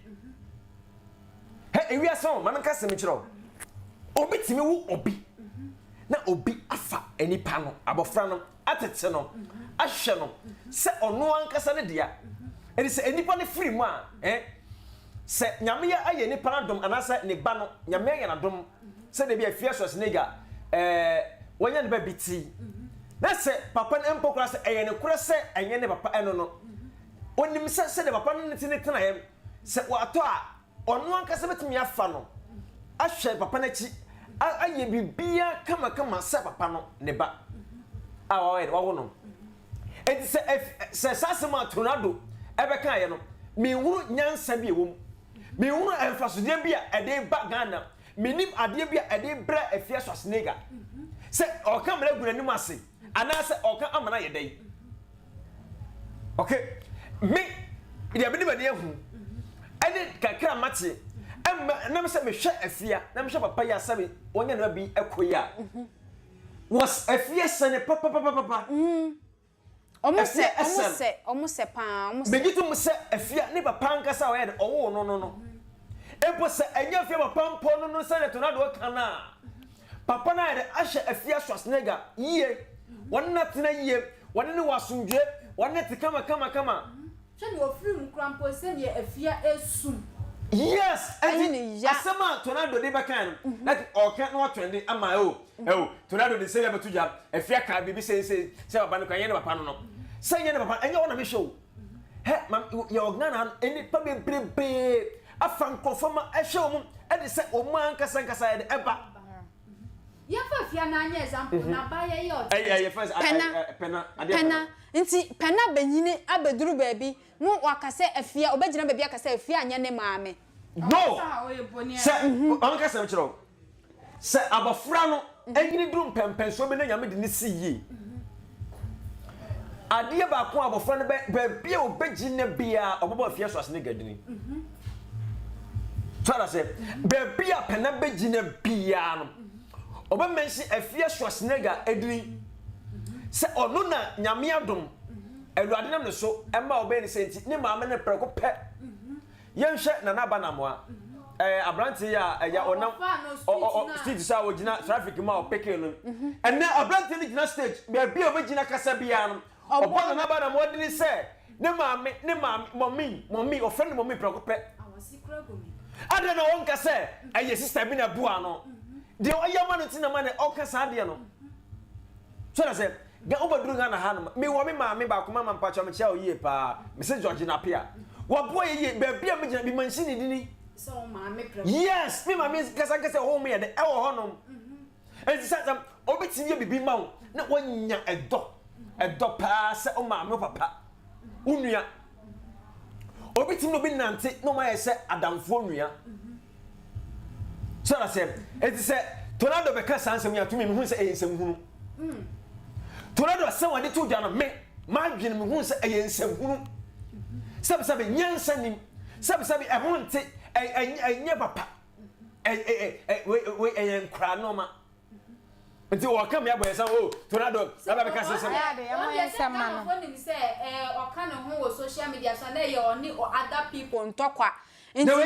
Hɛ, ewiase o, ma menka asɛm nkyerɛ wo. Obi tumi wo obi na obi afa nipa no, abɔfra no, atete no, ahwɛ no sɛ ɔno ankasa ne dea. Ɛnti sɛ nipa no firi mu a, eh, sɛ Nyame yɛ ayɛ nipa no adom anaasɛ ne ba no, Nyame ayɛ no adom, sɛdeɛ bi a Afia Schwarzenegger, eh, wanya ne ba bi ti. Na sɛ papa no mpo koraa sɛ ɛyɛ nokorɛ sɛ ɛnyɛ ne papa ɛno no, onim sɛ sɛdeɛ papa no ne te ne tenaeɛ Sɛ watɔ a, ɔno ankasa bɛtumi afa no ahwɛ papa no akyi ayɛ biribiara kamakama sɛ papa no ne ba a wayɛ wawo no. Enti sɛ sɛ saa asɛm a tornado ɛbɛkaeɛ no, menhunu nyansa bi a ɛwɔ mu. Menhunu mfasodeɛ bi a ɛde ba Ghana. Mennim adeɛ bi a ɛde brɛ Afia Schwarzenegger. Sɛ ɔka mmara gu n'anim ase anaasɛ ɔka ama no ayɛ dɛn. Okay, me deɛ mede m'ani ahu ɛne kakra mate ɛmma nam sɛ mehwɛ afia na mehwɛ papa yi asɛ me wɔnyɛ nneɛma bi ɛkɔ yi a wɔs afia sɛne papapapapa.
Ɔmo sɛ ɔmo sɛ ɔmo sɛ paa ɔmo sɛ.
Megye tom sɛ afia ne papa ankasa a ɔyɛ de ɔwoo no no no. Mpo sɛ ɛnyɛ afia papa mpo no no sɛdeɛ Tornado ka no a, papa no ayɛ dɛ ahyɛ afia Schwarzenegger yie, wɔne no atena yie, wɔne no wɔ asomdwoe, wɔne no te kama kama kama.
Hwɛ nea ɔfiri mu koraa mpo sɛdeɛ afia ɛresum.
Yes,
Ɛne
ɛnti
ne ya.
asɛm a Tornado de bɛkae no, na ɔka na watwɛn de ama o, o, Tornado de sɛdeɛ abɛto gya, afia kaa biribi sei sei sɛ papa no kora ɛnyɛ ne papa no no, sɛ ɛnyɛ ne papa, ɛnyɛ hɔ na mehwɛ o. Hɛ ma yɛ wɔ Ghana ha no nnipa bebrebee afa nkurɔfoɔ ma ɛhwɛ wɔn ɛde sɛ wɔn ankasa ankasa yɛde ɛba.
Yɛmfa afia no anyɛ example na abaayɛ yɛ ɔte.
Ɛyɛ ɛyɛ fɛn sɛ
Pɛna
pɛna adeɛ
pɛna nti pɛna bɛnyini abɛduru baabi no waka sɛ afia ɔbɛgyina baabi aka sɛ afia nyɛ ne maame.
No sɛ ɔnka sɛm kyerɛ wo. Sɛ abɔfra no nyini duru mpɛmpɛnsoɔ bi na Nyame de no si yie, adeɛ baako a abɔfra no bɛ baabi a ɔbɛgyina biara ɔbɛbɔ afie so ase ne gadini. So ara sɛ baabi a pɛna bɛgyina biara no ɔbɛmɛnsi afie so ase ne gadini sɛ ɔno na Nyame adom Awurade nam ne so ɛma ɔbɛyɛ ne sɛ nti ne maame no prɛko pɛ. Yɛnhwɛ Nana Aba Namoa, ɛɛ aberante yi a ɛya ɔnam ɔ ɔ street so a ɔgyina traffic mu a ɔpeke no. Ɛnɛ aberante no gyina stage baabi a ɔbɛgyina kasa biara no, ɔbɔ Nana Aba Namoa dini sɛ ne maame ne maame mɔmi mɔmi ɔfrɛ no mɔmi prɛko pɛ. Adɛn na ɔnka sɛ ɛyɛ sista bi na ɛboa no? Deɛ ɔyɛ ama no nti na ma na ɔka saa adeɛ no. So na sɛ ga wobɛduru Ghana ha nom mewɔ me maame baako mama mpakyɛ mekyia wo yie paa Mrs George Napia waboa yɛ yie baabi a megyina bi mansi ne dini yes me maame nkasa nkasa ɛhɔ mo yɛ dɛ ɛwɔ hɔ nom ɛnti sɛ sɛ obɛtumi yɛ biribi ma wo na wanya ɛdɔ ɛdɔ paa sɛ wo maame wo papa wo nua obi tumi na obi nante na ɔma yɛ sɛ adamfoɔ nua so na sɛ eti sɛ tornado bɛka saa nsɛm yi a tumi mehu sɛ ɛyɛ nsɛm hunu mm. tornado asɛm a de to dwa no me madwene mehu sɛ ɛyɛ nsɛm hunu sɛbisɛbi nyansa nim sɛbisɛbi ɛho nte ɛnyɛ papa ɛyɛ nkora nneɛma nti wɔka me abɔ yɛ sɛ o tornado ɛba bɛka sɛ sɛ
wɔn deɛ sɛ Ghanafoɔ nim sɛ ɛɛ ɔka ne ho wɔ social media so a na ɛyɛ ɔne other people ntɔkwa nti
no
no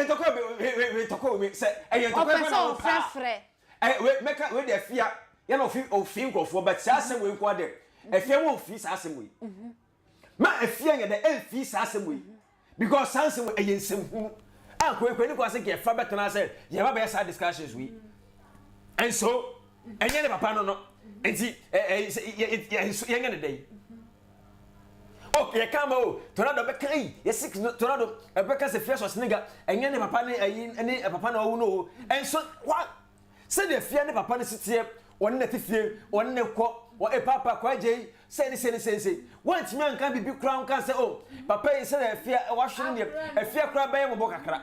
ntɔkwa wei ntɔkwa wei sɛ ɛyɛ ntɔkwa
ɔpɛ sɛ ɔfrɛfrɛ
ɛ wei mɛka wei deɛ afia yɛn na ofi ofi nkurɔfoɔ bɛ saa asɛm wei nko adɛ afia wɔn ofi saa asɛm wei ma afia yɛ dɛ ɛnfi saa asɛm wei because saa nsɛm wei ɛyɛ nsɛm hunu a nkoekoe ne kɔ ase kɛ fa bɛtena sɛ yɛba bɛyɛ saa discussions wei and so ɛnyɛ ne papa no no nti ɛ ɛ yɛ yɛnyɛ ne dɛ yi o yɛ ka ma o tornado bɛka yi yɛsi tornado ɛbɛka sɛ fia sɔs nigga ɛnyɛ ne papa ne ɛyi ne papa na ɔwu no o and so wa Sɛdeɛ fie ne papa no si teɛ, wɔne no te fie, wɔne no kɔ, wɔ e papa kɔ agye yi, sɛ ne sei ne sei ne sei. Wɔntumi anka biribi koraa nka sɛ, oh, papa yi sɛdeɛ afie wahwere deɛ, afie koraa bɛyɛ mmɔbɔ kakra.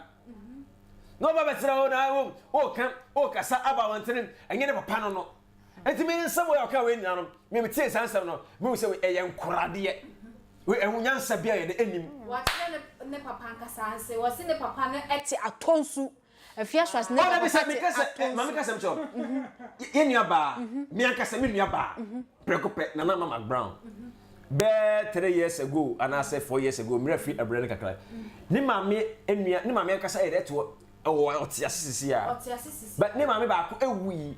Na ɔba bɛtena hɔ na wo woka wokasa aba abɔntene, ɛnyɛ ne papa no no. Nti me nsɛm wei a ɔka wei nyinaa no, me metie saa nsɛm no, mehu sɛ ɛyɛ nkoradeɛ. Wei ɛho nyansa bi a yɛde anim.
Wakyerɛ ne ne papa ankasa nse, wɔse ne papa no te atɔ nsu Afia Schwarzenegger
Ɔda bi sɛ
papa te
meka sɛ
atɔ
maame
nsu.
ka sɛm kyerɛ wo. Yɛn nua baa, me ankasa me nua baa, prɛko pɛ Nana Mama Brown. Bɛɛ 3 years ago anaasɛ 4 years ago, mmerɛ firi ɛbrɛ no kakra. Ne maame nua, ne maame ankasa yɛ dɛ te hɔ, ɛwɔ ɔte ase sisi a.
Ɔte ase sisi.
But ne maame baako ewu yi.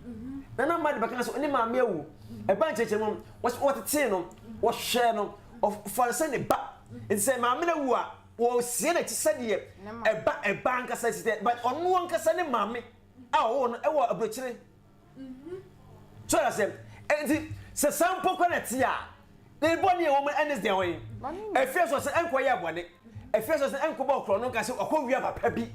Nana Mama de bɛka sɛ ne maame awu. Ɛba nkyerɛkyerɛ mu, wɔtetee no, wɔhwɛɛ no, ɔfa no sɛ ne ba. Nti sɛ maame no awu a, Wɔresie n'akyi sɛdeɛ ɛba ɛba ankasa si tɛ but ɔno ankasa ne maame a ɔwɔ no ɛwɔ aburokyire so yɛ sɛ nti sɛ saa mpo kɔ na te a ne bɔne a ɛwɔ mu ɛne deɛ wɔn efie sɔ sɛ ɛnkɔ yɛ bɔne efie sɔ sɛ ɛnkɔ bɔ ɔkorɔ no nka sɛ ɔkɔ wia papa bi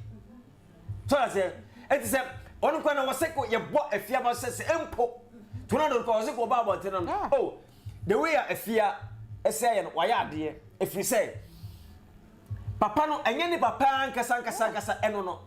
so yɛ sɛ ɛnti sɛ ɔno kɔ na wɔsɛ kɔ yɛbɔ efie aba sɛ sɛ mpo tornado kɔ wɔsɛ kɔ ɔba abɔnten no oh The way a Afia ɛsɛ ayɛ no wayɛ adeɛ ɛfiri sɛ papa no ɛnyɛ ne papa ankasa ankasa ankasa ɛno no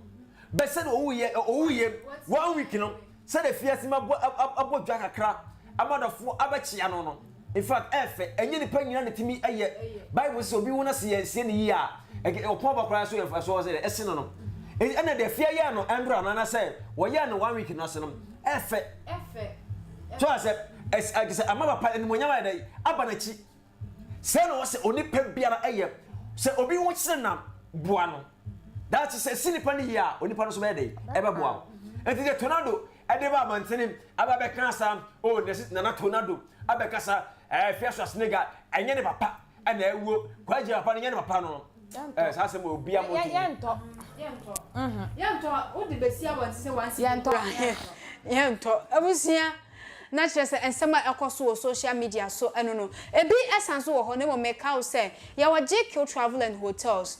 bɛ sɛde owuyɛ owuyɛ one week no sɛde Afia si ma abɔ abɔ dwa kakra ama dɔfoɔ abɛkyea no no in fact ɛfɛ ɛnyɛ nipa nyina ne tumi ɛyɛ Bible sɛ obi ho na se yɛnsie ne yie a ɛkɛ ɔpɔn ba koraa so yɛ ɛso sɛ ɛse no no ɛna de Afia yɛ no ɛndora no anasɛ wɔyɛ no one week no ase no ɛfɛ so asɛ ɛsɛ sɛ ama papa animuonyam ayɛ dɛ aba n'akyi sɛ na wɔsɛ onipa biara ɛyɛ sɛ obi ho kyerɛ na boa no. Daakye sɛ ɛsi nipa no yie a, onipa no nso bɛyɛ dɛn? Ɛbɛboa wo. Nti deɛ tornado ɛde ba abɔntene aba abɛka asa, oh nɛse Nana Tornado abɛkasa, ɛɛ Fiasua Snega, ɛnyɛ ne papa ɛna awuo, Kwagye papa no nyɛ ne papa no. Ɛɛ saa asɛm wɔ obiara mo ntumi.
Yɛntɔ.
Yɛntɔ. Yɛntɔ. Wode bɛsi abɔnten sɛ wansi.
Yɛntɔ.
Yɛntɔ. Abusua. Na kyerɛ sɛ nsɛm a ɛkɔ so wɔ social media so ɛno no, ebi san so wɔ hɔ na mmom meka wo sɛ yɛwɔ JQ Travel and Hotels,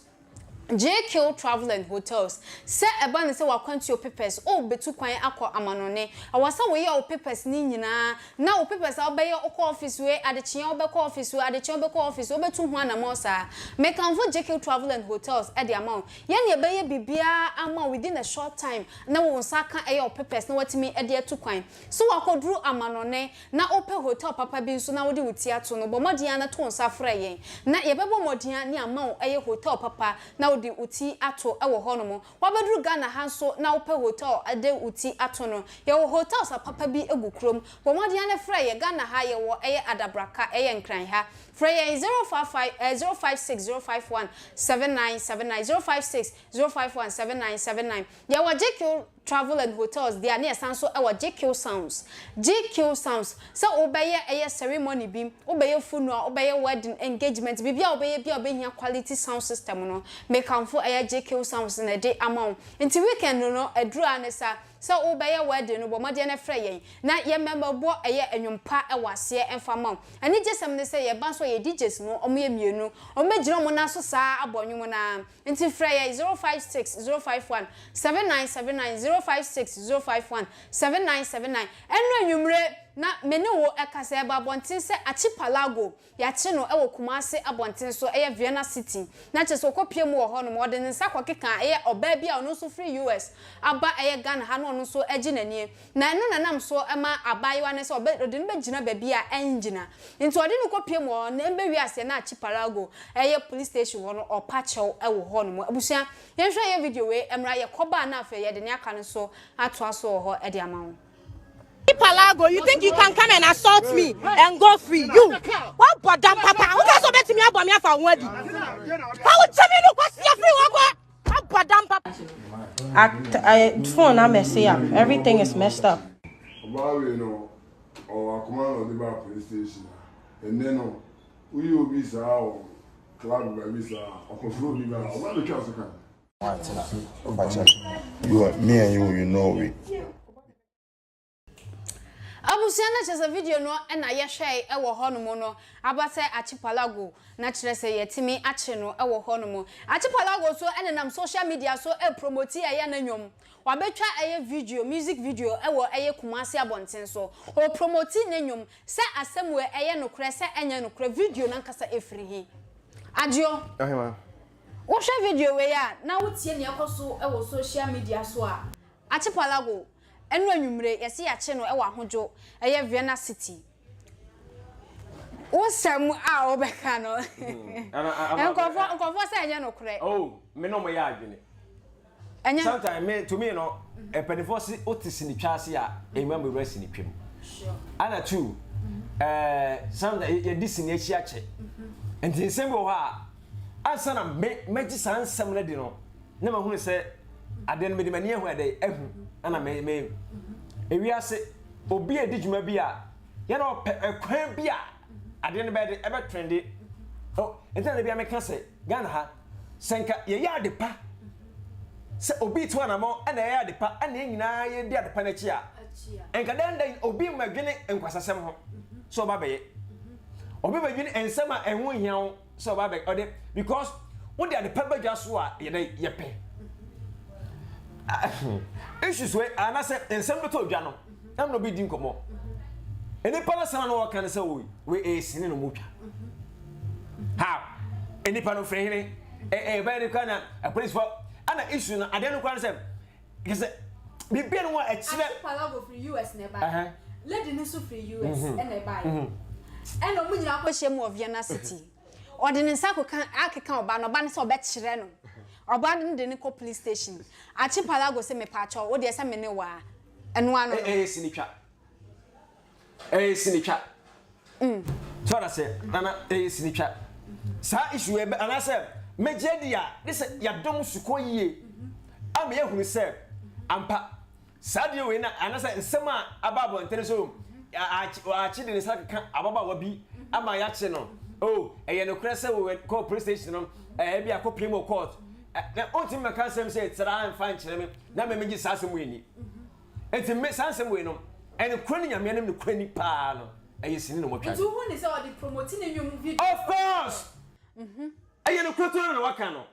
JQ Travel and Hotels, sɛ ɛba no sɛ w'akwantuo papers, worebetu kwan akɔ amanɔne, ɛwɔ sɛ woyɛ wo papers no nyinaa, na wo papers a wobɛyɛ wokɔ office wei, adekyeɛ wobɛkɔ office wei, adekyeɛ wobɛkɔ office wei, wobɛtu ho anamɔn saa. Mekamfo JQ Travel and Hotels de ama wo. Yɛn na yɛbɛyɛ biribiara ama wo within a short time na wo nsa aka ɛyɛ wo papers na woatumi de atu kwan. So woakɔduru amanɔne na wopɛ hotel papa bi nso na wode wo ti ato no, bɔ mmɔden ara na to wo nsa frɛ yɛn na yɛbɛbɔ mmɔden ara ne ama wo ɛyɛ hotel papa na wode wo ti ato wɔ hɔnom. Woabɛduru Ghana ha nso na wopɛ hotel de wo ti ato no, yɛwɔ hotels apapa bi gu kurom. Bɔ mmɔden ara na frɛ yɛn. Ghana ha yɛwɔ ɛyɛ Adabraka, ɛyɛ Nkran ha. Frɛ yɛn 055 eh, 056 051 7979, 056 051 7979. Yɛwɔ GQ Travel and Hotels deɛ a na yɛsan nso wɔ GQ Sounds. GQ Sounds, sɛ wobɛyɛ ɛyɛ ceremony bi, wobɛyɛ funeral, wobɛyɛ wedding, engagement, biribi a wobɛyɛ biara a wobɛhia quality sound system no, mekamfo ɛyɛ GQ Sounds na ɛde ama wo. Nti weekend no aduru ara ne sa, sɛ wobɛyɛ wedding no bɔ mmɔden na frɛ yɛn na yɛmmɛbɔ ɛyɛ nnwom pa wɔ aseɛ mfa mma wo. Anigyesɛm ne sɛ yɛba nso a yɛn DJs no wɔyɛ mmienu, wɔbɛgyina wɔn nan so saa ara abɔ nnwom no ara. Nti frɛ yɛn 056 051 7979 056 051 7979 Ɛno anwummere na me ne wo ɛkasa yɛba abɔnten sɛ Archipelago yɛakye no ɛwɔ Kumasi abɔnten so ɛyɛ Vienna City na kyerɛ sɛ ɔkɔ pie mu wɔ hɔ nom ɔde ne nsa kɔ keka ɛyɛ ɔbaa bi a ɔno nso firi US aba ɛyɛ Ghana ha na ɔno nso ɛgye n'anie Na ɛno na ɛnam so ma abaayewa no sɛ ɔbɛ, ɔde no bɛgyina baabi a ɛngyina. Nti ɔde no kɔpue mu hɔ, na ɛbɛwie aseɛ na Archipelago ɛyɛ police station hɔ no, ɔpa kyɛw wɔ hɔ nom. Abusua, yɛnhwɛ yɛ video wei mmra, yɛkɔba a na afei yɛde nea aka no nso atoa so wɔ hɔ de ama wo.
Archipelago, you think you can come and assault me and go free? You, wabɔ dam papa, woka sɛ wobɛtumi abɔ me afa wo ho adi. Fa wo gyami no kwasia firi hɔ kɔ. Abɔ dam papa.
Act I phone na mess up. Everything is messed up.
Ɔbaa wei no ɔwɔ akoma na ɔde baa police station a ɛnɛ no woyɛ obi saa wɔ club baabi saa a ɔkɔfrɛ obi ba a ɔba bɛtwa so kan.
You are me and you, you know we.
Abusua no kyerɛ sɛ video no na yɛhwɛe wɔ hɔnom no aba sɛ Archipelago na kyerɛ sɛ yɛatumi akye no wɔ hɔnom. Archipelago nso nenam social media so repromoti ɛyɛ ne nnwom. Wabɛtwa ɛyɛ video, music video wɔ ɛyɛ Kumasi abɔnten so. Ɔrepromoti ne nnwom. Sɛ asɛm wei ɛyɛ nokorɛ sɛ ɛnyɛ nokorɛ, video no ankasa ɛfiri he? Agyeo, wohwɛ video wei a na wotie nea ɛkɔ so wɔ social media so a, Archipelago Ɛno anwummere, yɛse yɛakye no wɔ Ahodwo, ɛyɛ Vienna City. Wo nsɛm a wobɛka no, nkurɔfoɔ nkurɔfoɔ sɛ ɛnyɛ nokorɛ.
Oh, me ne wɔn yɛ adwene.
Ɛnyɛ.
Sometimes me to me no, mpanimfoɔ se wote sinitwa ase a, emu amewura sinitwa mu. Ana two, ɛɛ sometimes yɛdi sini akyi akyɛ. Nti nsɛm bi wɔ hɔ a, ansa na me mɛgye saa nsɛm no adi no, na mahunu sɛ adeɛ no mede m'ani ahu ɛdɛ ahu ɛna me me ewiase obi a edi dwuma bi a yɛn ɔpɛ ɛkwan bi a adeɛ no bɛyɛ de ɛbɛ trende oh nti na ebi ameka sɛ Ghana ha sɛ nka yɛyɛ ade pa sɛ obi to anamɔ ɛna ɛyɛ ade pa ɛna yɛn nyinaa yɛdi ade pa n'akyi a nka dɛn dɛn obi mmɛdwene nkwasasɛm ho sɛ ɔba bɛyɛ obi bɛdwene nsɛm a ɛho hia ho sɛ ɔba bɛ ɔde because wode ade pa badwa so a yɛdɛ yɛpɛ issues wei anaasɛ nsɛm bɛtɔ dwa no ɛna obi di nkɔmmɔ nnipa no sɛm na wɔka no sɛ wei wei ɛyɛ sini na wɔtwa how nnipa no firi hene ɛyɛ bɛyɛ de kora na apolisifoɔ ɛna issue no adeɛ no kora no sɛ Kyerɛ sɛ biribi no a ɛkyerɛ.
Archipelago firi US na ɛbaeɛ. Lady no nso firi US na ɛbaeɛ. Ɛna wɔn nyinaa kɔhyia mu wɔ Vienna City. Ɔde ne nsa akɔka akeka ɔbaa no, ɔbaa no sɛ ɔbɛkyerɛ no. Ɔbaa no de no kɔ police station. Archipelago se mepaakyɛw, wo deɛ sɛ me ne wo a, ɛno ano no.
Ɛyɛ sinitwa. Ɛyɛ sinitwa. So ɔda sɛ nana ɛyɛ sinitwa. Saa issue ɛbɛ anaasɛ. Megye adi a, ne sɛ yɛadom sukɔ yie ama yɛahunu sɛ ampa saa adeɛ wei na anasɛ nsɛm a aba abɔntene so akye de ne nsa keka ababaawa bi ama yɛakye no o ɛyɛ nokorɛ sɛ wɔ kɔ police station no ɛɛ bi akɔ pii mu court na ɔntumi mɛka asɛm sɛ tra mfa nkyerɛ me na mɛmɛgye saa asɛm wei ni nti me saa nsɛm wei no ɛnokorɛ ne nyame anim nokorɛ ni paa no ɛyɛ sini na wɔtwa.
Nti wohu ne sɛ ɔde promote ne nnwom video.
Of course. Ɛyɛ no kuro na waka no.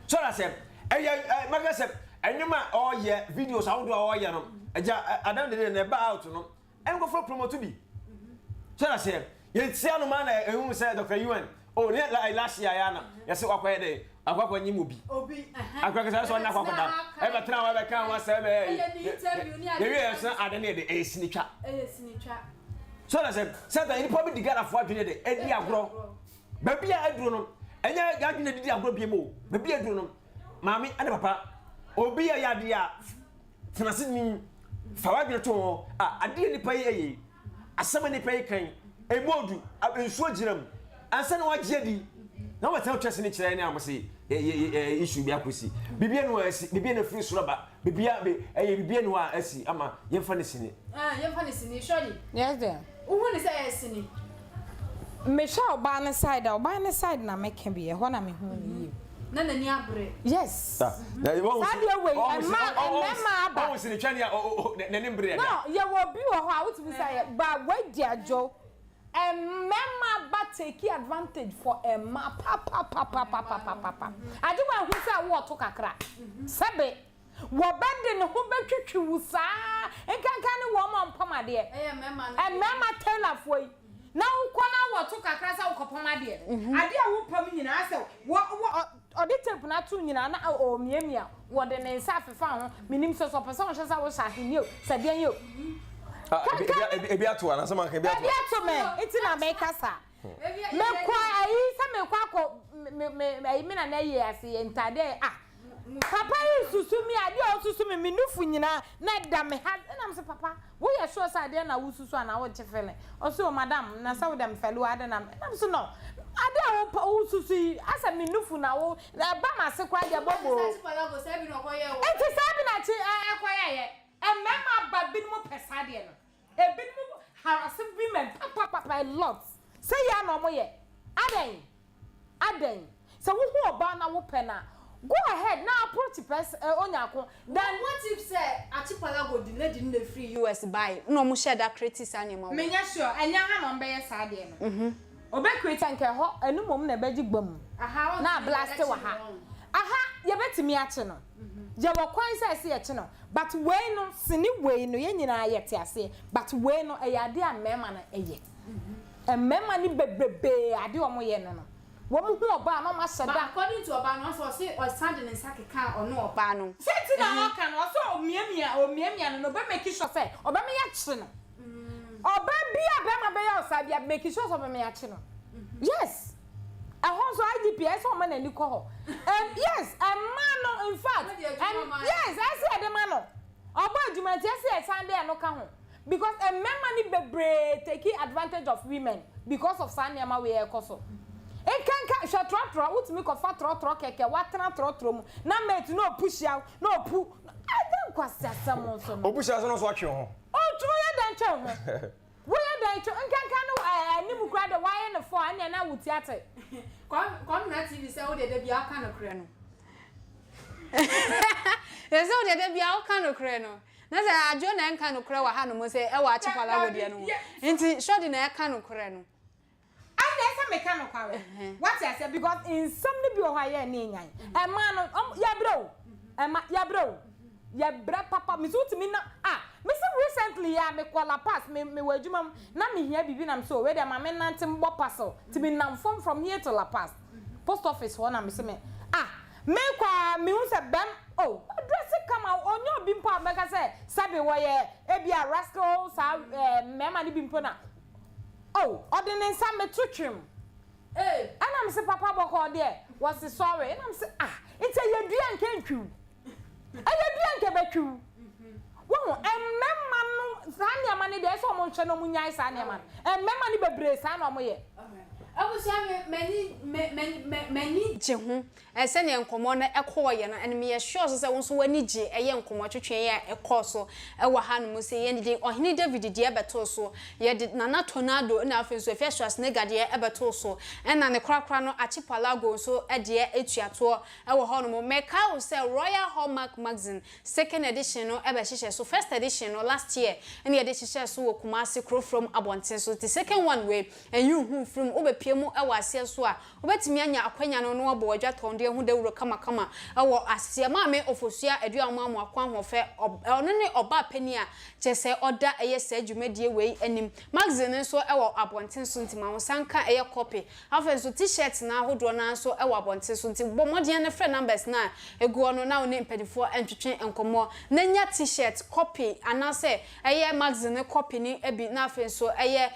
So na sɛ ɛyɛ ɛ mɛka sɛ ɛnwom a ɔyɛ videos ahodoɔ a ɔyɛ no ɛgya adam dede na ɛba out no ɛnkɔfɔ promote bi. So na sɛ yɛn tia no ma na ehu sɛ Dr. UN oh ne last year ya na yɛsɛ wakɔyɛ dɛ akɔ akɔ nyim obi. Akɔ akɔ sɛ ɔna akɔ akɔda ɛbɛtena hɔ ɛbɛka ho asɛm ɛyɛ yɛwie yɛ sɛ ade ne yɛde ɛyɛ sinitwa.
Ɛyɛ sinitwa.
So na sɛ satan nipa bi di Ghanafoɔ adwene de ɛdi agorɔ baabi a aduro no ɛnyɛ adwene didi agorɔ bie mu o baabi a aduro no maame ɛne papa obi a yɛ adeɛ a tena se ni fa w'adwene to ho a adeɛ nipa yi ɛyɛ asɛm a nipa yi kan emu odu nsuo gyina mu ansa na wagye adi na wɔtena twɛ se ne kyerɛ ne a wɔn se ɛyɛ issue bi akɔsi biribi anu a asi biribi anu afiri soro aba biribi a ɛyɛ biribi anu a asi ama yɛmfa ne sini.
Ah, yɛmfa ne sini surely.
Yes dear.
Wohu ne sɛ ɛyɛ sini.
Mehwɛ ɔbaa no side a, ɔbaa no side na meka bi, ɛhɔ na mehu no yie.
Na n'ani abere.
Yes. Saa deɛ wei, ɛma mmarima aba.
Ɔhu sini twɛn a n'ani mbere ɛda.
No, yɛwɔ obi wɔ hɔ a wotumi sɛ yɛ, ba wadi adwo. Mmarima ba take advantage for mmaa papapapapapapa. Agye wɔahu sɛ woɔto kakra. Sɛbe, wɔbɛde ne ho bɛtwitwi wo saa nkanka ne wɔn a wɔpam adeɛ. Mmarima tailorfoɔ yi, na wokɔ na wɔto kakra sɛ wokɔpam adeɛ. Adeɛ a wopam nyinaa sɛ wɔ wɔ ɔde tape no ato nyinaa na ɔremiamia, wɔde ne nsa afefa ho. Menim sɛ sɛ ɔpɛ sɛ ɔhwɛ sɛ wohyɛ ahweneɛ o, sɛ deɛn o.
Kankan ne. Ebi ato anasɛ manka ebi ato.
Ebi ato me nti na meka saa. Mekɔ ayi sɛ mekɔ akɔ me me ayi me nana ayi ase yɛ ntaade ah papa yi susu mi adeɛ a ɔsusu mi me nufu nyinaa na ɛda me ha ɛna me sɛ papa woyɛ sure sɛ adeɛ na wosusu anaa wogye fɛlɛ ɔsɛ o madam na sɛ wode me fɛle o adeɛ na ɛna me sɛ no adeɛ a wo wosusu yi asɛ me nufu na wo ɛba m'ase koraa deɛ bɔbɔ nti saa bi na kye ɛkɔyɛyɛ Mmarima aba binom pɛ saa adeɛ no. Ebinom harass women papapapa a lot. Sɛ yɛ a na wɔn yɛ. Adɛn? Adɛn? Sɛ wohu ɔbaa na wopɛ no a, go ahead na approach pers eh, onyako. Then.
What if sɛ Archipelago de lady no na efiri US bae na ɔmo hyɛɛ da create saa nneɛma wei?
Menyɛ sure, ɛnyɛ ha na wɔbɛyɛ saa adeɛ no. Ɔbɛ create a nka ɛhɔ, ɛno mmom na ɛbɛgye gbam na ablaste wɔ ha. Aha, yɛbɛtumi akye no. Yɛwɔ kwan sɛ ɛsɛ yɛkye no but wei no sene wei no yɛn nyinaa yɛte aseɛ but wei no ɛyɛ adeɛ a mmarima no yɛ. Mmarima no bebrebee adeɛ a wɔyɛ no no wɔn hu ɔbaa na wɔn ahyɛ
But
da.
according to ɔbaa no ɔse ɔse ɔsan de ne nsa kekaa ɔno ɔbaa no.
Sɛ nti na ɔka no ɔse ɔmiamia ɔmiamia no na ɔbɛ make sure sɛ ɔbɛma yɛakye no. Ɔbaa bi a bɛrima bɛyɛ wo saa bia make sure sɛ ɔbɛma yɛakye no. Yes. Ɛhɔ nso IGP ɛsɛ sɛ ɔma n'ani kɔ hɔ. Ɛm yes mmaa no in fact ɛm yes ɛsɛ yɛde ma no. Ɔbɔ adwuma nti ɛsɛ yɛsan de ɛno ka ho because mmarima no bebree take advantage of women because of saa nneɛma wei ɛrekɔ so. Nkanka hwɛ trɔtrɔ wotumi kɔfa trɔtrɔ kɛkɛ watena trɔtrɔ mu na mate na ɔpu hyia wo na ɔpu ɛdɛn nkwaseasɛm nso no.
Ɔpu hyia so na ɔso atwe wo ho.
Ɔtwe woyɛ dɛn twe wo ho. Woyɛ dɛn twe nkanka no ɛɛ anim koraa deɛ wayɛ no fɔ a ɛneɛ na wo ti ate.
Kwamina TV sɛ wodeɛ da biara woka nokorɛ no sɛ wodeɛ da biara woka nokorɛ no na sɛ adwo na ɛnka nokorɛ wɔ ha nom sɛ ɛwɔ akyepalago deɛ no ho nti sɔde na ɛka nokorɛ no.
Ɛnna ɛsɛ meka nokware wate aseɛ because nsɛm no bi wɔ hɔ a yɛ ne nyan ɛmaa no yɛbrɛ o ɛma yɛbrɛ o yɛbrɛ papa mesi wotumi na ah mesi recently yɛ a mekɔ La Paz me mewɔ adwuma mu na mehia biribi na mesi o wei deɛ ma me nante mbɔ parcel ti me nam fam from here to La Paz post office hɔ na mesi me ah mekɔ a mehu sɛ bɛm o ɔdrɛse kama ɔnyɛ obi mpo a mɛka sɛ sɛbe wɔyɛ ebi a rascal saa ɛɛ mmarima no bi mpo na Oh ɔde ne nsa meto twem Ɛna mese papa bɔkɔɔ deɛ wɔse sorry Ɛna mese ah nti ɛyɛ dua nka ntwiw Ɛyɛ dua nka ɛbɛtwiw Wohu mmɛma no saa nneɛma no deɛ ɛsɛ wɔn nhwɛ na wɔn nyae saa nneɛma no Mmɛma no bebree saa na wɔn yɛ.
Abusua me m'ani me me me m'ani gye ho sɛdeɛ nkɔmmɔ no kɔɔeɛ no and meyɛ sure nso sɛ wo nso w'ani gye ɛyɛ nkɔmmɔtwetwe yi a ɛkɔɔ so wɔ hanom sɛ yɛde Ɔhene David deɛ bɛtoo so, yɛde Nana Tornado na afei nso Afia Schwarzenegger deɛ bɛtoo so ɛna ne korakora no Archipelago nso deɛ tua toɔ wɔ hɔnom. Mekae wo sɛ Royal Hallmark Magazine Second edition no bɛhyehyɛ so, first edition no last year na yɛde hyehyɛɛ so wɔ Kumasi Kurofrom abɔnten so, nti second one wei Nyi wo ho mfiri mu. Wobɛpue mu wɔ aseɛ so a, wobɛtumi anya akwanya no na woabɔ w'adwatɔndeɛ ho dawuro kamakama wɔ aseɛ. Maame Ofosuo Aduamoamoa Ko Ahoɔfɛ, ɔno ne ɔbaa panin a kyerɛ sɛ ɔda ɛyɛ saa dwumadie wei anim. Magazine no nso wɔ abɔnten so nti ma wo nsa nka ɛyɛ copy. Afei nso T-shirt no ahodoɔ no ara nso wɔ abɔnten so nti bɔ mmɔden ara frɛ numbers no a ɛgu hɔ no na wo ne mpanimfoɔ ntwetwe nkɔmmɔ na nya T-shirt copy anaasɛ ɛyɛ magazine no copy no bi na afei nso ɛyɛ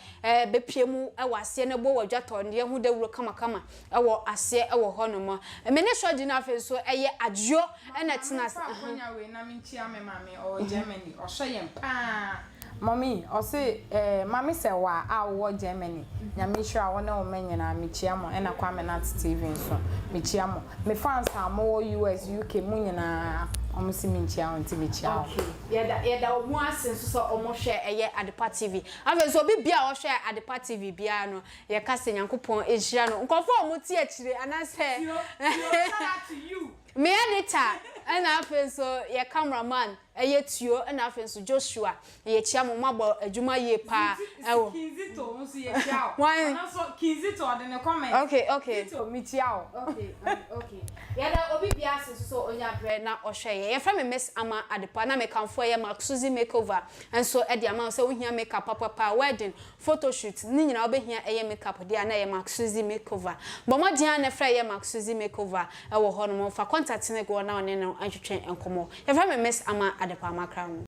bɛpue mu wɔ aseɛ na ɛbɔ w'adwatɔndeɛ ho dawuro kamakama wɔ aseɛ wɔ hɔ nom. Me ne Shorty no afei nso ɛyɛ Adwo na ɛtena ase.
Maame fa akonya wei na menkyia me maame ɔwɔ Germany ɔhwɛ yɛn paa mummy ɔse eh mame Sɛwaa a wowɔ Germany Nyame nhyira wo ne wo mma nyinaa mekyia mo ɛna Kwame Nat TV nso mekyia mo me fans a mowɔ US UK mo nyinaa ɔmo se menkyia wo nti mekyia wo.
Okay yɛda yɛda ɔmo ase nso sɛ ɔmo hwɛ ɛyɛ Adepa TV Afei nso obi biara a ɔhwɛ Adepa TV biara no, yɛka sɛ Nyankopɔn nhyira no. Nkurɔfoɔ a wɔte akyire anaasɛ
Tio, Tio, shout out to you.
Me editor, ɛna afei nso yɛ camera man ɛyɛ Tio, ɛna afei nso Joshua, yɛkyia mo, moabɔ adwuma yie paa ɛwɔ.
Kinzito nso yɛkyia wo.
Hwan?
Ɔno nso Kinzito ɔde ne comment.
Okay, okay.
Zito mekyia wo.
Okay, okay. Yɛda obi biara ase nso sɛ ɔnya berɛ na ɔhwɛ yɛn. Yɛfrɛ me Miss Ama Adepa na mekamfo ɛyɛ Maxuzi Makeover nso de ama wo sɛ wohia makeup papapa, wedding, photoshoot, ne nyinaa wobɛhia ɛyɛ makeup deɛ a na ɛyɛ Maxuzi Makeover. Bɔ mmɔden ara na frɛ ɛyɛ Maxuzi Makeover wɔ hɔnom, fa contact no gu hɔ na wo ne no ntwetwe nkɔmmɔ. Yɛfrɛ me Miss Ama Adepa Amakra.